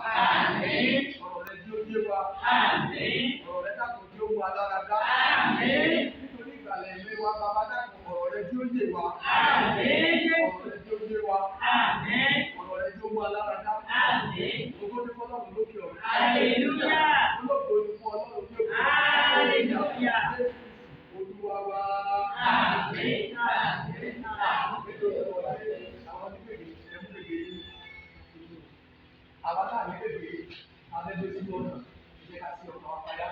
Àmín. Ọ̀rọ̀ rẹ tí ó yé wa. Àmín. Ọ̀rọ̀ rẹ dákun tí ó mú alára dá. Àmín. Nítorí ìgbàlẹ̀ ìwé wa, bàbá dákun ọ̀rọ̀ rẹ tí ó yé wa. Àmín. Ọ̀rọ̀ rẹ tí ó yé wa. Àmín. Ọ̀rọ̀ rẹ tí ó mú alára dá. Àmín. Ògo ni fún Ọlọ́run lókè ọ̀run. Hallelujah. Ológo ni fún Ọlọ́run lókè ọ̀run. Hallelujah. Jésù Olúwa wa. Àmín. Àmín. Àmín. Nítorí ọ̀rọ̀ rẹ, àwọn onígbègbè ẹ̀mú gbègbè yìí. Àwa náà ní gbègbè abẹ́gbé sínú ọ̀nà ìjẹ́ ká sí ọkàn wa payá.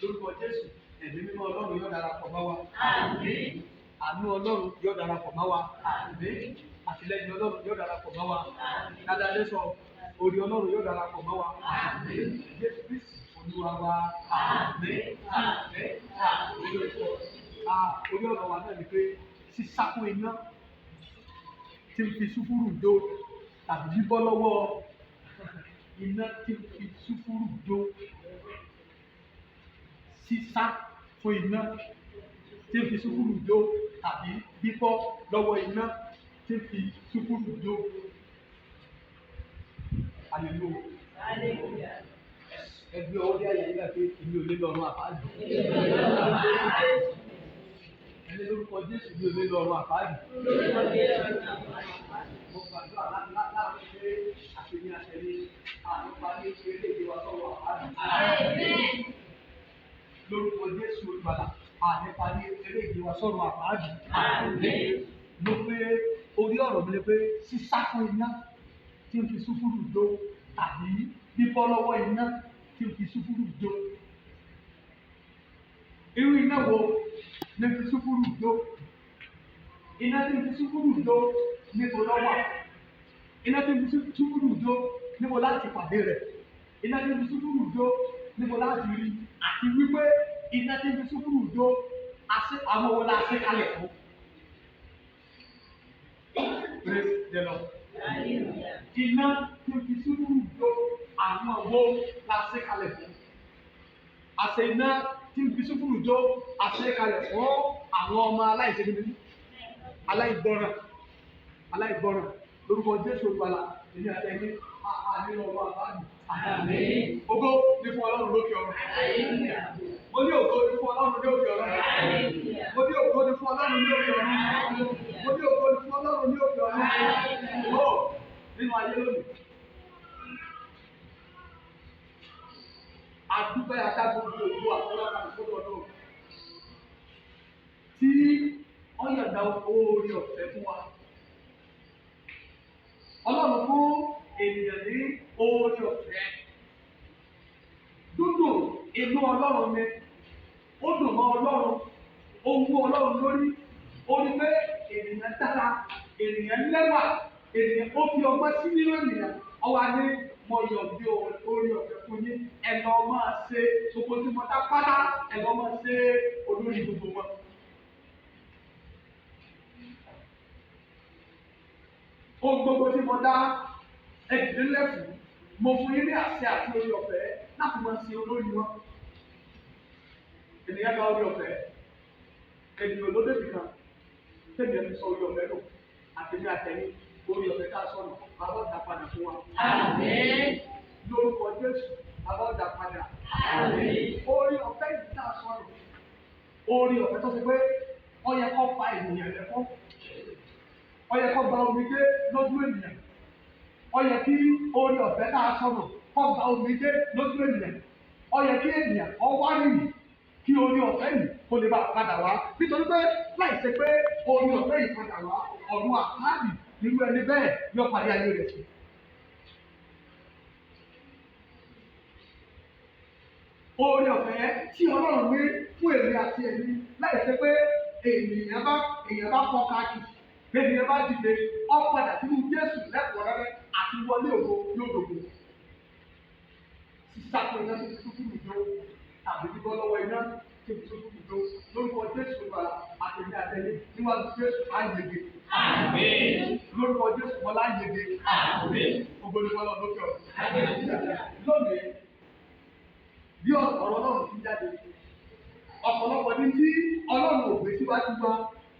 Lórúkọ Jésù, ẹ̀mí mímọ́ Ọlọ́run yóò darapọ̀ mọ́ wa. Àmín. Àánú Ọlọ́run yóò darapọ̀ mọ́ wa. Àmín. Àtìlẹ́yìn Ọlọ́run yóò darapọ̀ mọ́ wa. Àmín. Dáadáa sọ, orí Ọlọ́run yóò darapọ̀ mọ́ wa. Àmín. Jésù Kristi Olúwa wa. Àmín. Àmín. Àmín. Orí ọ̀rọ̀ wa náà ni pé sísákún iná tí ń fi súfúrù jó tàbí bíbọ́ lọ́wọ́ iná tí ń fi súfúrù jó, sísá fún iná tí ń fi súfúrù jó tàbí bíbọ́ lọ́wọ́ iná tí ń fi súfúrù jó. Hallelujah. Hallelujah. Ẹgbẹ́ ọwọ́ bí àyà yín gbà pé èmi ò lè lọ́rùn àpáàdì. Ẹni lórúkọ Jésù mi ò lè lọ́rùn àpáàdì. Mo gbàdúrà láàárọ̀ pé àṣeyìn àṣẹyìn àlùfáà ní eré ìdè wa sọ̀rọ̀ àpáàdì. Àmín. Lórúkọ Jésù Olùgbàlà ànípa ní eré ìdè wa sọ̀rọ̀ àpáàdì. Àmín. Mo pé orí ọ̀rọ̀ mi ni pé sísá fún iná tí ń fi súfúrù jó tàbí bíbọ́ lọ́wọ́ iná tí ń fi súfúrù jó. Irú iná wo ni fi súfúrù jó? Iná tí ń fi súfúrù jó níbo ló wà? Iná tí ń fi súfúrù jó níbo láti pàdé rẹ̀? Iná tí ń fi súfúrù jó níbo láti rí? Àti wípé iná tí ń fi súfúrù jó àwọn wo la ṣe kalẹ̀ fún? Praise the Lord. Hallelujah. Iná tí ń fi súfúrù jó àwọn wo la ṣe kalẹ̀ fún? Àṣẹ iná tí ń fi súfúrù jó àṣẹ kalẹ̀ fún àwọn ọmọ aláìṣe aláìgbọràn, aláìgbọràn. Lórúkọ Jésù Olùgbàlà, èmi àti ẹ̀yin àní ọwọ́ àbáàdì. Àmín. Ògo ni fún Ọlọ́run lókè ọ̀run. Hallelujah. Mo ní ògo ni fún Ọlọ́run ní òkè ọ̀run. Hallelujah. Mo ní ògo ni fún Ọlọ́run ní òkè ọ̀run. Mo ní ògo ni fún Ọlọ́run ní òkè ọ̀run. Ó nínú ayé lónìí. Adúpẹ́ adágbogbo ògo àtọ́lá sọ́dọ̀ Ọlọ́run. Tí ó yọ̀ǹda oore ọ̀fẹ́ fún wa. Ọlọ́run fún ènìyàn ní oore ọ̀fẹ́. Dúdùn inú Ọlọ́run ni, ó dùn mọ́ Ọlọ́run, ó wú Ọlọ́run lórí, ó rí pé ènìyàn dára, ènìyàn lẹ́wà, ènìyàn ó fi ọgbọ́n sí nínú ènìyàn. Ọwọ́ adé mo yọ̀ǹde oore ọ̀fẹ́ fún yín, ẹ lọ máa ṣe gbogbo tí mo dá pátá, ẹ lọ máa ṣe olórí gbogbo wọn. Ohun gbogbo tí mo dá ẹ̀dínlẹ̀ fún, mo fún yín ní àṣẹ àti oore ọ̀fẹ́ láti máa ṣe olórí wọn. Ènìyàn gba oore ọ̀fẹ́, ènìyàn ló débì kan, tẹ̀mí ẹni sọ oore ọ̀fẹ́ nù, àtẹ̀mí àtẹ̀yìn oore ọ̀fẹ́ ká sọnù, bàbá ọ̀dà padà fún wa. Àmín. Lórúkọ Jésù, bàbá ọ̀dà padà. Àmín. Oore ọ̀fẹ́ yìí tá a sọnù, oore ọ̀fẹ́ tó ṣe pé ó yẹ kó pa ènìyàn lẹ́kọ́, ó yẹ kó gba omijé lójú ènìyàn, ó yẹ kí oore ọ̀fẹ́ tá a sọnù kó gba omijé lójú ènìyàn, ó yẹ kí ènìyàn ó wá nìyí kí oore ọ̀fẹ́ yìí kó lè bá padà wá, nítorí pé láì ṣe pé oore ọ̀fẹ́ yìí padà wá, ọ̀run àpáàdì nírú ẹni bẹ́ẹ̀ yóò parí ayé rẹ̀ sí. Oore ọ̀fẹ́ tí Ọlọ́run ní fún èmi àti ẹ̀yin láì ṣe pé ènìyàn bá kọ káàkiri, ènìyàn bá dìde, ó padà sínú Jésù lẹ́kọ̀ọ́rẹ́rẹ́ àti wọlé ògo yóò dògo. Sísáko iná tó ti súnkún ìjó tàbí bíbọ́ lọ́wọ́ iná tó ti súnkún ìjó lórúkọ Jésù Olùgbàlà àtẹ̀mí àtẹ̀yìn níwájú Jésù á yege. Àmín. Lórúkọ Jésù Bọ́lá yege. Àmín. Ògo ni fún Ọlọ́run lókè ọ̀run. Hallelujah. Lónìí, bí ọ̀rọ̀ Ọlọ́run ti jáde, ọ̀pọ̀lọpọ̀ ní tí Ọlọ́run ò gbé síwájú wa,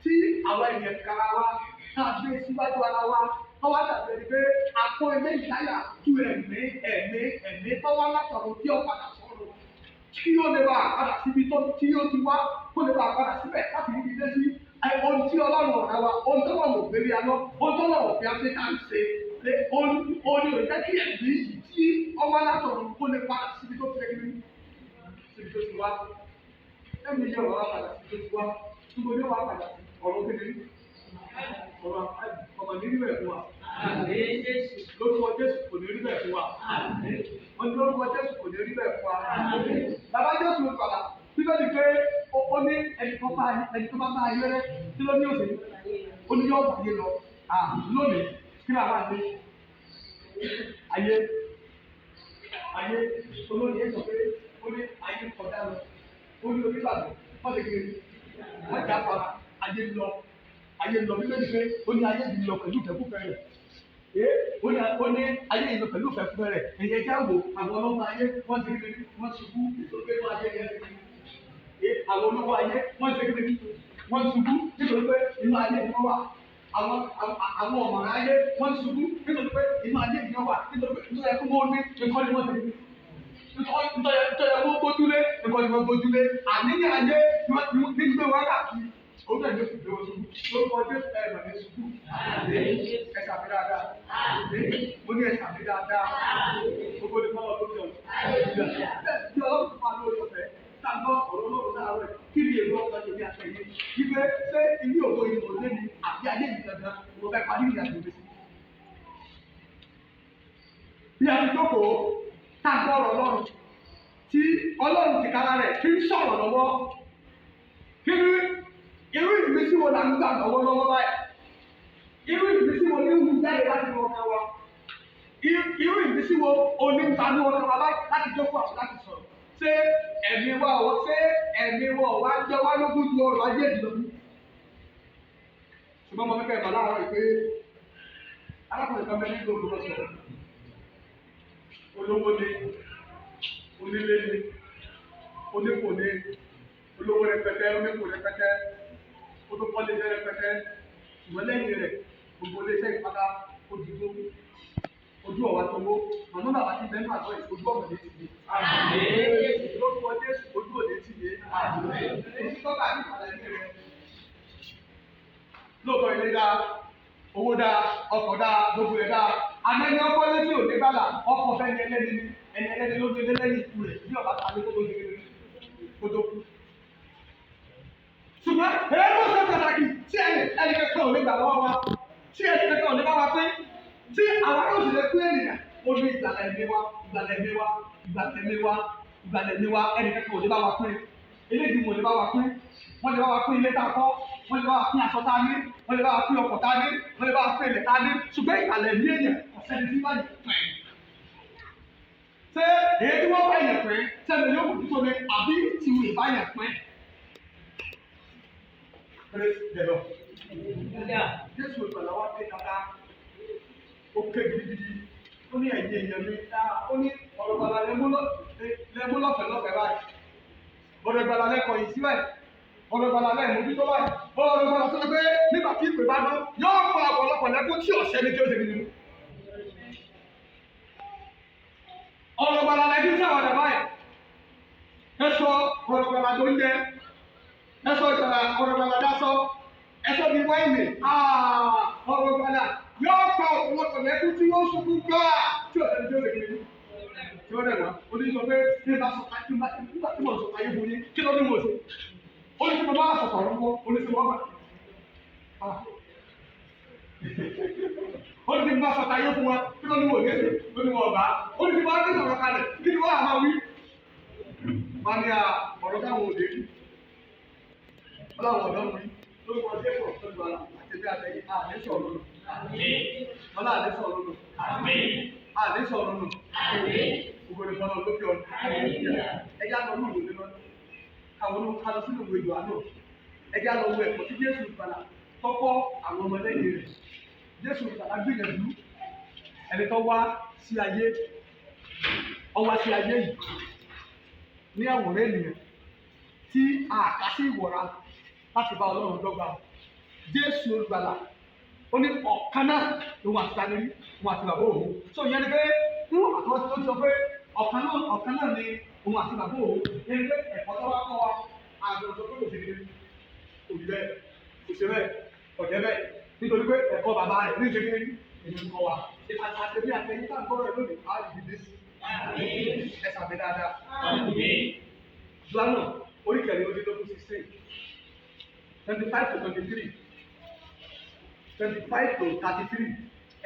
tí àwọn ènìyàn kára wa, tá a gbé síwájú ara wa, Tó wá dàbí ẹni pé àpò ilé ìdáyà tú ẹ̀mí ẹ̀mí ẹ̀mí tó wá látọ̀run tí ó padà sọ̀rọ̀. Kí ó lè bá a padà síbi tó tí ó ti wá, kó lè bá a padà síbẹ̀ láti rí ibi dé sí. Ohun tí Ọlọ́run ọ̀rẹ́ wa, ohun tó wà wò gbélé aná, ohun tó wà wò fi á ṣe ká ń ṣe. Ohun ní ò jẹ́ kí ẹ̀mí yìí tí ó wá látọ̀run kó lè padà síbi tó ti rẹ̀ síbi tó ti wá. Ẹ̀mí yẹ̀ wá padà síbi tó ti wá. Níbo ni ó wá padà sí? Ọ̀rọ̀ kékeré. Ọ̀rọ̀ ọmọ ní rí bẹ́ẹ̀ fún wa. Lórúkọ Jésù kò ní rí bẹ́ẹ̀ fún wa. Wọ́n ní lórúkọ Jésù kò ní rí bẹ́ẹ̀ fún wa. Bàbá Jésù ló padà. Bíbélì pé ó ní ẹni tó bá bá ayé rẹ tí ló ní òsè. Ó ní yóò báyé lọ. Lónìí kí ni àwọn àlè? Ayé ayé olóyè sọ pé ó ní ayé kọjá lọ. Ó ní onígbàgbọ́ wọ́n ti kiri. Wọ́n jà fara ayé lọ. Ayé lọ. Bíbélì pé ó ní ayé yìí lọ pẹ̀lú ìfẹ́kúfẹ́ rẹ̀. Ó ní ayé yìí lọ pẹ̀lú ìfẹ́kúfẹ́ rẹ̀. Ẹ̀yẹ jẹ́ wò àwọn ọlọ́mọ ayé wọ́n ti kiri wọ́n ṣubú nítorí pé ayé yẹn ti kiri. Àwọn olówó ayé wọ́n ti kiri wọ́n ṣubú nítorí pé inú ayé ni wọ́n wà. Àwọn ọ̀mọ̀ràn ayé wọ́n ṣubú nítorí pé inú ayé ni wọ́n wà. Nítorí pé nítorí ẹkún wọn ní nǹkan ni wọ́n ti kiri. Nítorí ẹkún gbójúlé nǹkan ni wọ́n gbójúlé. Àníyàn ayé ní gbé wọn káàkiri. Ó bẹ̀rẹ̀ ní oṣù gbé wọn ṣubú. Lórúkọ Jésù ẹ̀ mà ní ṣubú. Ẹ ṣàmì dáadáa. Mo ní ẹ ṣàmì dáadáa. Gbogbo ní fọlọ́ lórí ọ̀rọ̀. Bẹ́ẹ̀ bí Ọlọ́run fún wa lórí ọ̀fẹ́. Tá a gbọ́ ọ̀rọ̀ Ọlọ́run láàárọ̀ ẹ̀. Kí ni èrò ọkàn tèmi àtẹ̀yẹ? Wípé ṣé ilé ògo yìí kò lé mi àbí ayé yìí gangan mo fẹ́ parí ìrìnàjò mi sí. Bí a ti jókòó, tá a gbọ́ ọ̀rọ̀ Ọlọ́run tí Ọlọ́run tìkára rẹ̀ fi ń sọ̀rọ̀ lọ́wọ́. Kí ni irú ìrísí wo la ń gbà lọ́wọ́lọ́wọ́ báyìí? Irú ìrísí wo ní wù jáde láti inú ọkàn wa? Irú ìrísí wo oní ń tanú ọkàn wa báyìí láti jókòó àti láti sọ̀rọ̀? Ṣé ẹ̀mí wa ò ṣé ẹ̀mí wa ò wá jẹ wá lógún ju ọrọ̀ ajé ìlú? Ṣùgbọ́n mo fẹ́ kẹ́ ẹ̀ mọ̀ láàárọ̀ yìí pé arákùnrin kan bẹ nílùú Ògbómọ̀ṣọ́. Olówó ni, onílé ni, onípò ni, olówó rẹpẹtẹ, onípò rẹpẹtẹ, ó tó kọ́lé iṣẹ́ rẹpẹtẹ. Ṣùgbọ́n lẹ́yìn rẹ̀, gbogbo iléeṣẹ́ ìpátá ó di tó ojú ọ̀wá tó wó. Màmá bàbá ti bẹ́ẹ̀ náà sọ yìí, ojú ọ̀mọ̀ ní ti yé. Lórúkọ Jésù, ojú òde ti yé. Èyí tọ́ka ní ìpàdé ní rẹ̀. Lóòótọ́ ilé dáa, owó dáa, ọkọ̀ dáa, gbogbo ẹ̀ dáa. Àmọ́ ẹni ọkọ létí òde gbàlà, ọkọ̀ fẹ́ ni ẹlẹ́ni ni, ẹni ẹlẹ́ni ló gbé lẹ́yìn ikú rẹ̀ bí ọ̀bá ta lé kó tó ṣe kékeré kó tó kú. Ṣùgbọ́n èyí tó ṣe pàtàkì tí ẹnì kankan ò lè gbà lọ́wọ́ wa, tí ẹnì kankan ò lè bá wa pín, tí àwa yóò sì lè pín ènìyàn, ó ní ìgbàlà ẹ̀mí wa, ìgbàlà ẹ̀mí wa, ìgbàlà ẹ̀mí wa, ìgbàlà ẹ̀mí wa, ẹnì kankan ò lè bá wa pín. Eléyìí wọn ò lè bá wa pín. Wọ́n lè bá wa pín ilé tá a kọ́, wọ́n lè bá wa pín aṣọ tá a ní, wọ́n lè bá wa pín ọkọ̀ tá a ní, wọ́n lè bá wa pín ilẹ̀ tá a ní. Ṣùgbọ́n ìgbàlà ẹ̀mí èèyàn kò sẹ́ni tí bá yẹn pín. Ṣé èyí tí wọ́n bá yẹn pín, sẹ́ni yóò mójútó ni àbí tiwọn ìbá yẹn pín? Praise the Lord. Jésù ìgbàlà wa ké kata, ó ké gidigidi, ó ní ẹ̀yìn èèyàn mi, ó ní ọ̀rọ̀ ìgbàlà lẹ́mú lọ́fẹ̀ẹ́ lọ́fẹ̀ẹ́ báyìí. Ọ̀rọ̀ ìgbàlà lẹ́kọ̀ọ́ yìí sí báyìí. Ọ̀rọ̀ ìgbàlà lẹ́ẹ̀ mójútó báyìí. Ọ̀rọ̀ ìgbàlà tó ṣe pé nígbà tí ìpè bá dán, yóò pa ọ̀pọ̀lọpọ̀ lẹ́kún tí ọ̀sẹ̀ ni tí ó ṣe gidigidi. Ọ̀rọ̀ ìgbàlà lẹ́kún tí àwọn ọ̀dà báyìí. Ẹ sọ ọ̀rọ̀ ìgbàlà tó ń jẹ. Ẹ sọ ìgbàlà ọ̀rọ̀ ìgbàlà dasọ. Ẹ sọ bí wáìnì. Ọ̀rọ̀ ìgbàlà yóò pa ọ̀pọ̀lọpọ̀ lẹ́kún tí yóò sunkún gbáà tí ọ̀sẹ̀ ni tí ó ṣe gidigidi. Tí ó dẹ̀ wá, ó ní sọ pé ní bá sọ nígbà tí mo sọ ayé fún yín, kí ló ní mo ṣe? Ó ní tí mo bá sọ̀tọ̀ ọ̀rọ̀ ńkọ́, ó ní tí mo bá. Ó ní tí mo bá sọ̀tọ̀ ayé fún wa, kí ló ní mo ṣe? Ó ní mo ọ̀gá. Ó ní tí mo bá gbé sọ̀rọ̀ kalẹ̀, kí ni wọ́n á máa wí? Wọ́n ní ọ̀rọ̀ táwọn òde rí. Ọlọ́run ọ̀dọ́ mi lórúkọ Jésù ọ̀tọ́jú ara àti ẹgbẹ́ àtẹ̀yìn àní sọ̀rọ̀ nù. Ọlá àní sọ̀rọ̀ nù. Àní sọ̀rọ̀ nù. Gbogbo ní fọlọ́ lókè ọ̀nà. Ẹja lọ ní ìwé mímọ́. Káwọn ló ká lọ sínú ìwé Jòhánù. Ẹja lọ wo ẹ̀kọ́ tí Jésù gbàlà kọ́kọ́ àwọn ọmọlẹ́yìn rẹ̀. Jésù gbàlà gbìyànjú ẹni tó wá sí ayé. Ó wá sí ayé yìí ní àwòrán ènìyàn tí a kà sí ìwọra láti bá Ọlọ́run dọ́gba. Jésù olùgbàlà Ó ní ọ̀kan náà lòun àti tani rí, òun àti bàbá òun. So ìyẹn ni pé níwọ̀n àti wọ́n ti sọ pé ọ̀kan náà ni òun àti bàbá òun. Ìyẹn ni pé ẹ̀kọ́ tó wá kọ́ wa, àgbọ̀dọ̀ sọ pé kò sí ní kò rí bẹ́ẹ̀, kò ṣe bẹ́ẹ̀, kò jẹ́ bẹ́ẹ̀. Nítorí pé ẹ̀kọ́ bàbá rẹ̀ ní ìṣe kíni èmi ń kọ́ wa. Àtẹ̀bí àtẹ̀yìn tá à ń gbọ́rọ̀ ẹ̀ lónìí, á rí ibi sí. Ẹ sàmì dáadáa. Jòhánù orí kẹrin ó dín lógún 16, 25 to 23, 25 to 33.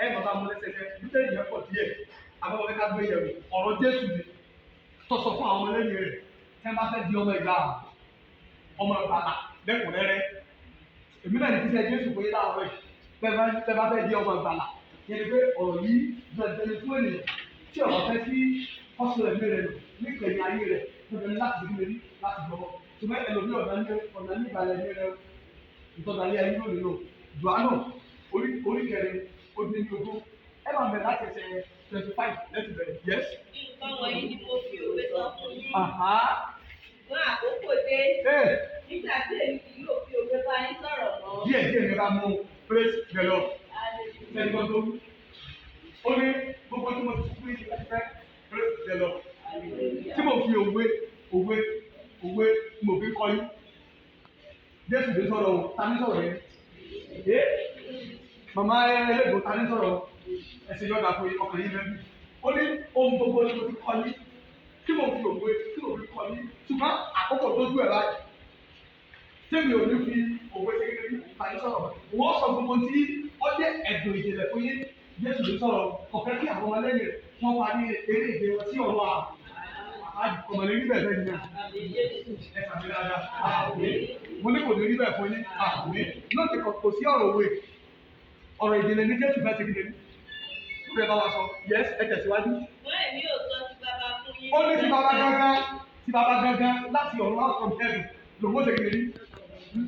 Ẹ bàbá mu lẹ́sẹsẹ, nítorí ìyẹn pọ̀ díẹ̀, àbáwọ̀ fẹ́ ká gbé yẹ̀wò. Ọ̀rọ̀ Jésù ni tó sọ fún àwọn ọmọlẹ́yìn rẹ̀ tí wọ́n bá fẹ́ di ọmọ ìgbà ọmọ ìgbàlà lẹ́kùnrẹ́rẹ́. Èmi náà ní ti sẹ́ Jésù pé láàárọ̀ yìí, bẹ́ẹ̀ bá fẹ́ di ọmọ ìgbàlà, yẹn ni pé ọ̀rọ̀ yìí dandan ni fún ènìyàn tí ọ̀rọ̀ fẹ́ sí ọ̀sọ̀ ẹ̀mí rẹ̀ lò nígbẹ̀yìn ayé rẹ̀ dandan ni láti dúró ní láti gbọ́. Ṣùgbọ́n ẹlòmíì ọ̀nà ní ìgbàlẹ̀ ẹ̀mí rẹ̀ ìtọ́jà ayé ayé lónìí lò. Jòhánù orí kẹrin ó dín ní 20. Ẹ máa bẹ̀rẹ̀ láti ẹsẹ̀ 25 láti bẹ̀rẹ̀. Yes. Nǹkan wọ̀nyí ni mo fi òwe sọ fún yín. Ṣùgbọ́n àkókò dé. Nígbà tí èmi kì yóò fi òwe bá yín sọ̀rọ̀ mọ́. Díẹ̀ díẹ̀ ní bá mú praise the Lord. Ṣẹ́ni tó ó ní gbogbo tí mo ti fún yín láti fẹ́ praise the Lord. Tí mo fi òwe òwe òwe mo fi kọ́ yín. Jésù ló sọ̀rọ̀ o, ta ní sọ̀rọ̀ yẹn? Màmá ẹlẹ́gbọ̀n ta ní sọ̀rọ̀ ẹ̀sìn yọ̀dà fún ọkàn yín lẹ́nu. Ó ní ohun gbogbo ni mo ti kọ́ yín. Tí mo fi òwe tí mo fi kọ́ yín. Ṣùgbọ́n àkókò tó dú ẹ̀ báyìí. Tẹ́mi ò ní fi òwe ṣe kékeré ta ní sọ̀rọ̀. Wọ́n sọ gbogbo tí ó jẹ́ ẹ̀dùn ìjìnlẹ̀ fún yín. Jésù ló sọ̀rọ̀ ọ̀fẹ́ kí àwọn ọmọlẹ́yìn rẹ̀ wọ́n parí eré ìje wọn sí ọ̀rọ̀ ọmọlẹ́ rí bẹ́ẹ̀ bẹ́ẹ̀ ni náà. Ẹ sàmì dáadáa. Mo ní kò ní rí bẹ́ẹ̀ fún yín. Náà ti kò sí ọ̀rọ̀ òwe. Ọ̀rọ̀ ìjìnlẹ̀ ní Jésù fẹ́ ṣe kékeré. Ó fẹ́ bá wa sọ. Yes, ẹ tẹ̀síwájú. Wọ́n èmi ò sọ ti bàbá fún yín. Ó ní ti bàbá gangan, ti bàbá gangan láti ọ̀run out from heaven. Lòun ó ṣe kékeré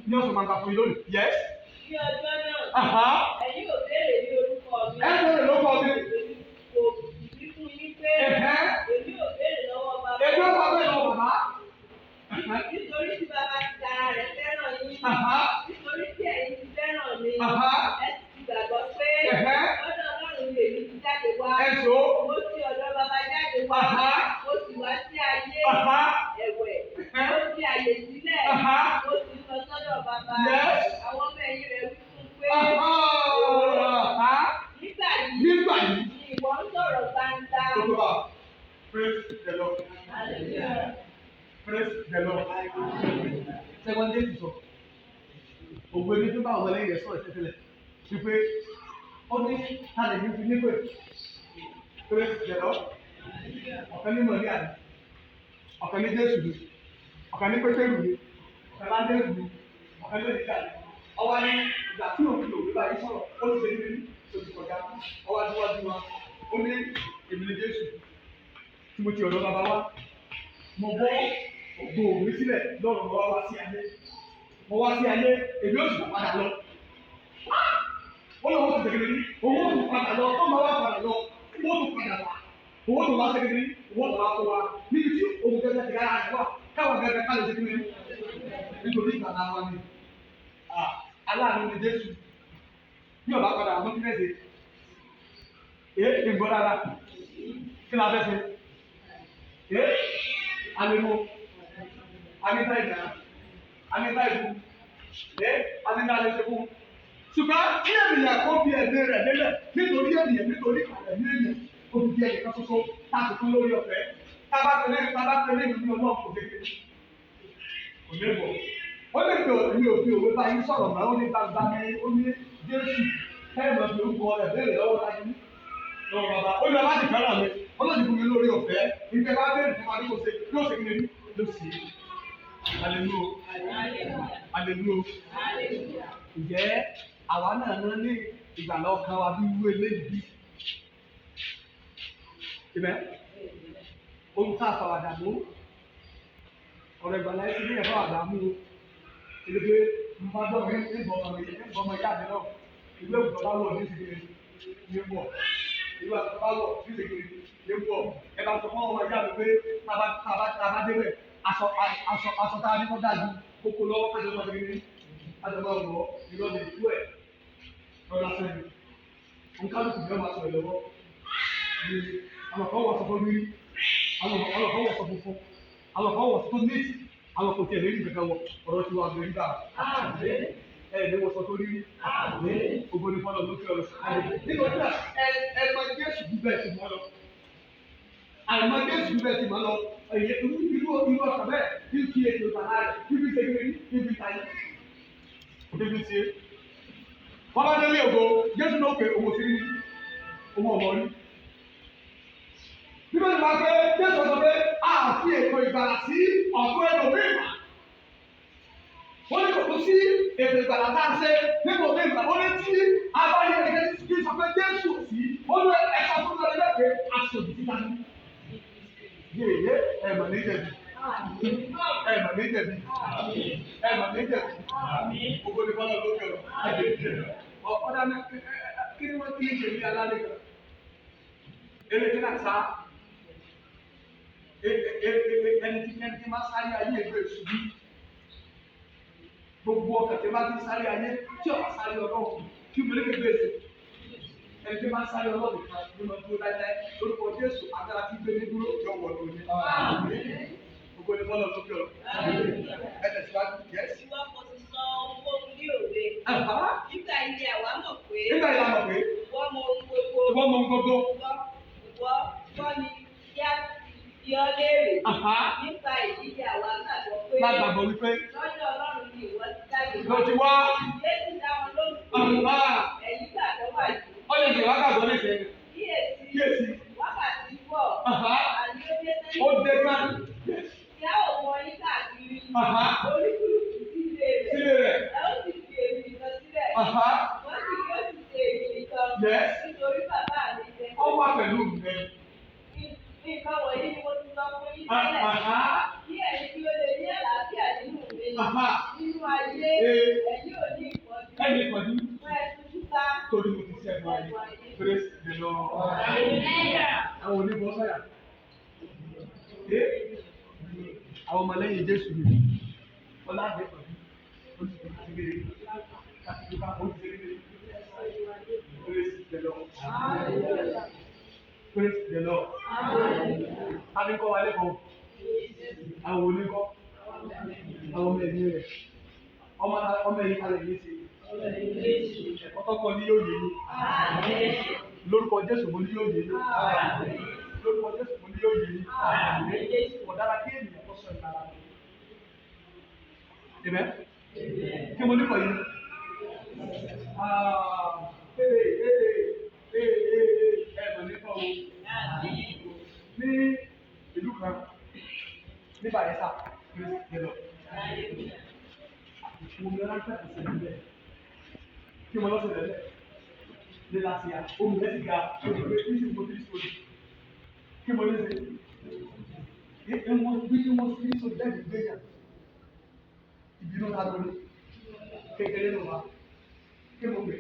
ní ọ̀sán máa ń gbà fún yín lónìí. Yes. Ní ọjọ́ náà, ẹ̀yin ò béèrè ní orúkọ mi. Ẹ béèrè lórúkọ mi. Èmi kò wí fún yín pé èmi ò béèrè lọ́wọ́ bàbá. Èmi ò bá béèrè lọ́wọ́ bàbá. Nítorí tí bàbá ti tara rẹ̀ fẹ́ràn yín. Nítorí tí ẹ̀yin ti fẹ́ràn mi. Ẹ sì ti gbàgbọ́ pé lọ́dọ̀ Ọlọ́run ni èmi ti jáde wá. Mo ti ọ̀dọ̀ bàbá jáde wá. Mo sì wá sí ayé. Ẹ̀wẹ̀. Mo fi àyè sílẹ̀. Mo sì lọ sọ́dọ̀ bàbá. Àwọn ọmọ ẹ̀yìn rẹ̀ wí fún pé. Nígbà yìí ni ìwọ ń sọ̀rọ̀ gbangba. Praise the Lord. Praise the Lord. Second day sọ, òwe ní tó bá àwọn ẹlẹ́yìn rẹ̀ sọ̀rọ̀ tẹ́tẹ́lẹ̀ wípé ó ní tálẹ̀ ní fi nípè. Praise the Lord. Ọ̀kan ní Mọ̀ríà ni, ọ̀kan ní Jésù ni, ọ̀kan ní Pétérù ni, ọ̀kan ní Áńdérù ni, ọ̀kan ní Èlíjà ni. Ọwọ́ ní ìgbà tí òun fi òwe báyìí sọ̀rọ̀, ó ti ṣe níbi tó ti kọjá. Ọwọ́ adúwájú wa, ó ní èmi ni Jésù tí mo ti ọ̀dọ̀ bàbá wa. Mo bọ́ ògo mi sílẹ̀ lọ́rùn mo wá sí ayé. Mo wá sí ayé, èmi ó sì tún padà lọ. Ó lọ́wọ́ tó ṣèkéde ní, owó tó padà lọ, tó máa wá padà lọ, owó tó padà wá. Owó tó wá ṣèkéde ní, owó tó wá kó wa. Níbi tí òun gẹ́gẹ́ ti rárá rẹ̀ wà, káwọn gẹ́gẹ́ ká lè ṣèkéde ní. Nítorí ìgbàlá wa ni. Aláàánú ni Jésù. Bí ọba padà wọ́n ti fẹ́ ṣe. Ìgbọ́ dára. Kí la fẹ́ ṣe? Alemo, anita ìgbà, anita ìkú, anita alẹ́sẹ̀kú. Ṣùgbọ́n kí ènìyàn kó fi ẹ̀mí rẹ̀ lélẹ̀ nítorí ènìyàn nítorí ẹ̀mí ènìyàn kó fi di ẹnìkan ṣoṣo láti fún lórí ọ̀fẹ́. Tábà tẹ̀lé ìlú ọlọ́run kò dégbé. Kò ní bọ̀. Ó lè pè èmi ò fi òwe bá yín sọ̀rọ̀ mọ́, ó ní gbangba ní ó ní Jésù kẹ́hìnmọ́ fi orúkọ rẹ̀ béèrè lọ́wọ́ láyé ní. Lọ́wọ́ bàbá, ó ní ọlá ti fẹ́ràn mi. Ọlọ́run fún mi lórí ọ̀fẹ́, ìgbẹ́ bá bẹ̀rẹ̀ fún wa ní kò ṣe, yóò ṣe kí ni ló ṣe. Hallelujah. Hallelujah. Ǹjẹ́ àwa náà ná ní ìgbàlá ọkàn wa bí irú eléyìí bí? Ìbẹ́, ohun tá a fàwàdà mú, ọ̀rọ̀ ìgbàlá ẹ̀sìn ní ẹ̀fọ́ àdá mú o. Èdè pé mo bá dọ̀ mí ní ìbọn ọmọ ìyá mi náà, ìlú èkó bá wọ̀ ní ìsìnkiri ní bọ̀. Ìlú àti bá wọ̀ ní ìsìnkiri ní bọ̀. Ẹ bá sọ fún ọmọ ìyá mi pé tába débẹ̀ aṣọ tá a ní kó dájú kókó lọ́wọ́ kájọ máa ṣe kiri kájọ máa wọ̀ ìlọ lè tú ẹ̀. Lọ́la sẹ́yìn. Nkálukú bí wọ́n máa sọ̀rọ̀ lọ́wọ́. Ní àwọn kan wọ̀ sọ fún rírí, àwọn kan wọ̀ sọ funfun, àwọn kan wọ̀ sọ tó ní, àwọn kò tiẹ̀ lérí kankan wọ̀, ọ̀rọ̀ tí wọ́n gbé nígbà. Ẹ ní wọ́n sọ tó rírí. Gbogbo ní fọlọ́ lókè ọ̀rọ̀. Nítorí náà ẹ mọ Jésù bí bẹ́ẹ̀ ti mọ́ lọ. Àìmọ̀ Jésù bí bẹ́ẹ̀ ti mọ́ lọ. Ẹ̀yẹ irú irú ọ̀sán bẹ́ẹ̀ bí kí ètò ìbàlá rẹ̀ bí bí ṣe kiri bí bí tayé. Bí bí ṣe. Wọ́n bá délé ògo, Jésù náà pé òun ò sí rí òun ọ̀mọ́ rí. Bíbélì máa pé Jésù sọ pé a fi ètò ìgbàlà sí ọ̀pọ̀ ẹlòmíì. Wọ́n ní kò tún sí ètò ìgbàlà tá a ṣe nígbà òmíì gbà. Wọ́n ní tí a bá yẹ ẹnikẹ́ni kí sọ pé Jésù ò sí, wọ́n ní ẹ̀ka fún mi lọ́dọ̀ pé aṣòdì síta ní. Yéèyé ẹ̀mọ̀ ní jẹ̀bi. Ẹ̀mọ̀ ní jẹ̀bi. Ẹ̀mọ̀ ní jẹ̀bi. Gbogbo ní bọ́lá lókè ọ̀rọ̀. Ọ̀dà kí ni wọ́n ti ń ṣe ní alálẹ́ kan? Eré kí náà sá? Ẹni tí máa sáré ayé ẹgbẹ́ ìṣubú. Gbogbo ọkàn tí máa ti sáré ayé tí ọ̀pá sáré ọlọ́run kí mo lè fi gbèsè. Ẹni tí máa sáré ọlọ́run kan ló máa dúró láíláí. Lórúkọ Jésù agbára tí gbé ní dúró yọ wọ̀ lóní. Gbogbo ní bọ́lá lókè ọ̀rọ̀. Ẹ tẹ̀síwájú. Yes. Ìwọ kò sì sọ ohunkóhun ní òwe. Nígbà yìí àwa mọ̀ pé. Nígbà yìí a mọ̀ pé. Ìwọ mọ ohun gbogbo. Ìwọ mọ ohun gbogbo. Ìwọ kọ́ ni kí á bi ọ́ léèrè. Nípa èyí ni àwa gbàgbọ́ pé. Lágbàgbọ́ wípé. Lọ́dọ̀ Ọlọ́run ni ìwọ ti jáde Lọ ti wá. Jésù dá wọn lóhùn pé. Ẹ̀yin gbàgbọ́ wà yìí. Ó lè ṣe wá gbàgbọ́ ní ìṣẹ́. Kíyèsí. Kíyèsí. Wákàtí pọ̀. Àní ó dé tán. Ó dé tán. Kí á ò mọ yín káàkiri. Olúkúlùkù sí ilé rẹ̀. Sílé rẹ̀. Ẹ ó sì fi èmi nìkan sílẹ̀. Wọ́n sì yóò sì ṣe èmi nìkan. Yes. Nítorí bàbá mi jẹ́. Ó wà pẹ̀lú mi. Nǹkan wọ̀nyí ni mo ti sọ fún yín tẹ́lẹ̀. Kí ẹ̀yin kí ó lè ní àlàáfíà nínú mi. Nínú ayé, ẹ̀yin ò ní ìpọ́njú. Ẹ̀yin ìpọ́njú. Fún ẹtú túká. Torí mo ti ṣẹ́gun ayé. Praise the Lord. Àwọn oníbọ̀ sọ̀yà. Àwọn ọmọlẹ́yìn Jésù ni. Ọlá àgbẹ̀ pẹ̀lú. Praise the Lord. Praise the Lord. Ta ni kọ́ wa lẹ́kọ̀ọ́? Àwọn oníkọ́. Àwọn ọmọ ẹ̀yìn rẹ̀. Ọmọ ẹ̀yìn kalẹ̀ yìí ṣe. Ẹ̀kọ́ tọ́kọ ní yóò yé yín. Lórúkọ Jésù mo ní yóò yé yín. Lórúkọ Jésù mo ní yóò yé yín. Kò dára kí ènìyàn kó sọ ìgbàlà. Amen. Kí mo ní kọ̀ yìí? Ẹ mọ̀ nípa o. Ní ìlú kan, ní Bayelsa, praise the Lord. Omi ráńpẹ́ kò ṣẹlẹ̀ bẹ́ẹ̀. Kí mo lọ ṣẹlẹ̀ bẹ́ẹ̀? Ní láti yà, omi rẹ̀ sì ga, omi rẹ̀ sì mo fi sórí. Kí mo lè ṣe? Wọ́n bí wọ́n fi sórí lẹ́yìn gbéyà. Ìbínú ta lórí. Kékeré ló wà. Kí mo gbé?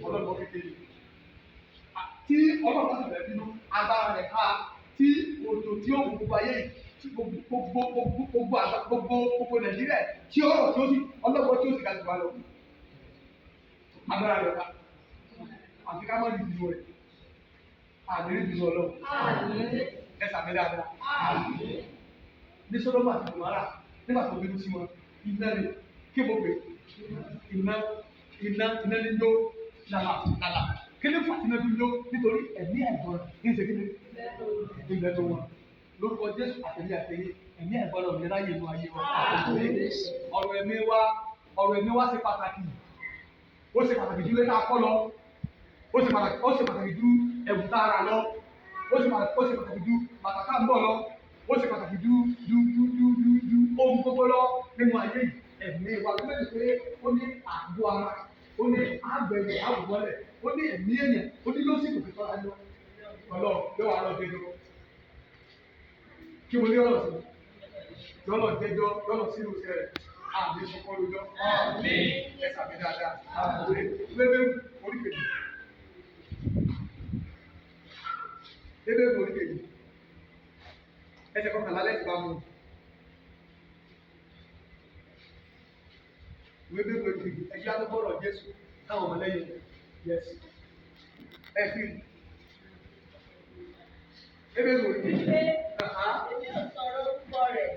Ọlọ́gbọ́n kékeré. Tí ọlọ́run bá sì bẹ̀rẹ̀ bínú, agbára rẹ̀ ká tí òjò tí ó gbogbo ayé yìí tí gbogbo gbogbo gbogbo gbogbo Nàìjíríà tí ọ̀rọ̀ tí ó sì ọlọ́gbọ́n tí ó sì ga jù wá lọ. Agbára rẹ̀ ká. Àfi ká má rí ìbínú rẹ̀. Àní rí ìbínú ọlọ́run. Ẹ sàmì dáadáa. Ní Sódómù àti Gòmórà nígbà tó bínú sí wọn, iná ni kí mo pè iná iná iná ní yó lálà lálà. Kí ni fàtí náà fi yó nítorí ẹ̀mí àìgbọràn ní ìṣe kíni ìgbẹ́ tó wọn. Lórúkọ Jésù àtẹ̀lé àtẹ̀yẹ ẹ̀mí àìgbọràn ò ní ráyè inú ayé wa. Ọ̀rọ̀ ẹ̀mí wa ṣe pàtàkì. Ó ṣe pàtàkì ju ilé tá a kọ́ lọ. Ó ṣe pàtàkì ju ẹ̀wù tá a rà lọ. Ó ṣe pàtàkì ju bàtà tá a ń bọ̀ lọ. Ó ṣe pàtàkì ju ju ju ju ju ju ohun gbogbo lọ nínú ayé yìí. Ẹ̀mí wa ló lè pé ó ní àgọ́ ara, ó ní àgbẹ̀yẹ̀ àwòwọ́lẹ̀, ó ní ẹ̀mí èèyàn, ó ní yóò sì gòkè tọ́ra lọ. Ọlọ́run yóò wá lọ jẹjọ. Kí mo ní ọ̀rọ̀ sí? Yọ̀lọ̀ jẹjọ, yọ̀lọ̀ sínú iṣẹ́ rẹ̀. Àmì sọkọ́ lójọ́. Ẹ sàmì dáadáa. Lébé orí kejì. Lébé orí kejì. Ẹsẹ̀ kọkànlá lẹ́sìn bá mú. Ìwé bẹ́ẹ̀ orí kejì. Ẹ̀yà ló bọ̀rọ̀ Jésù. Táwọn ọmọlẹ́yìn yes. Ẹ fi Hébérù orí kejì. Pé èmi ò sọ̀rọ̀ orúkọ rẹ̀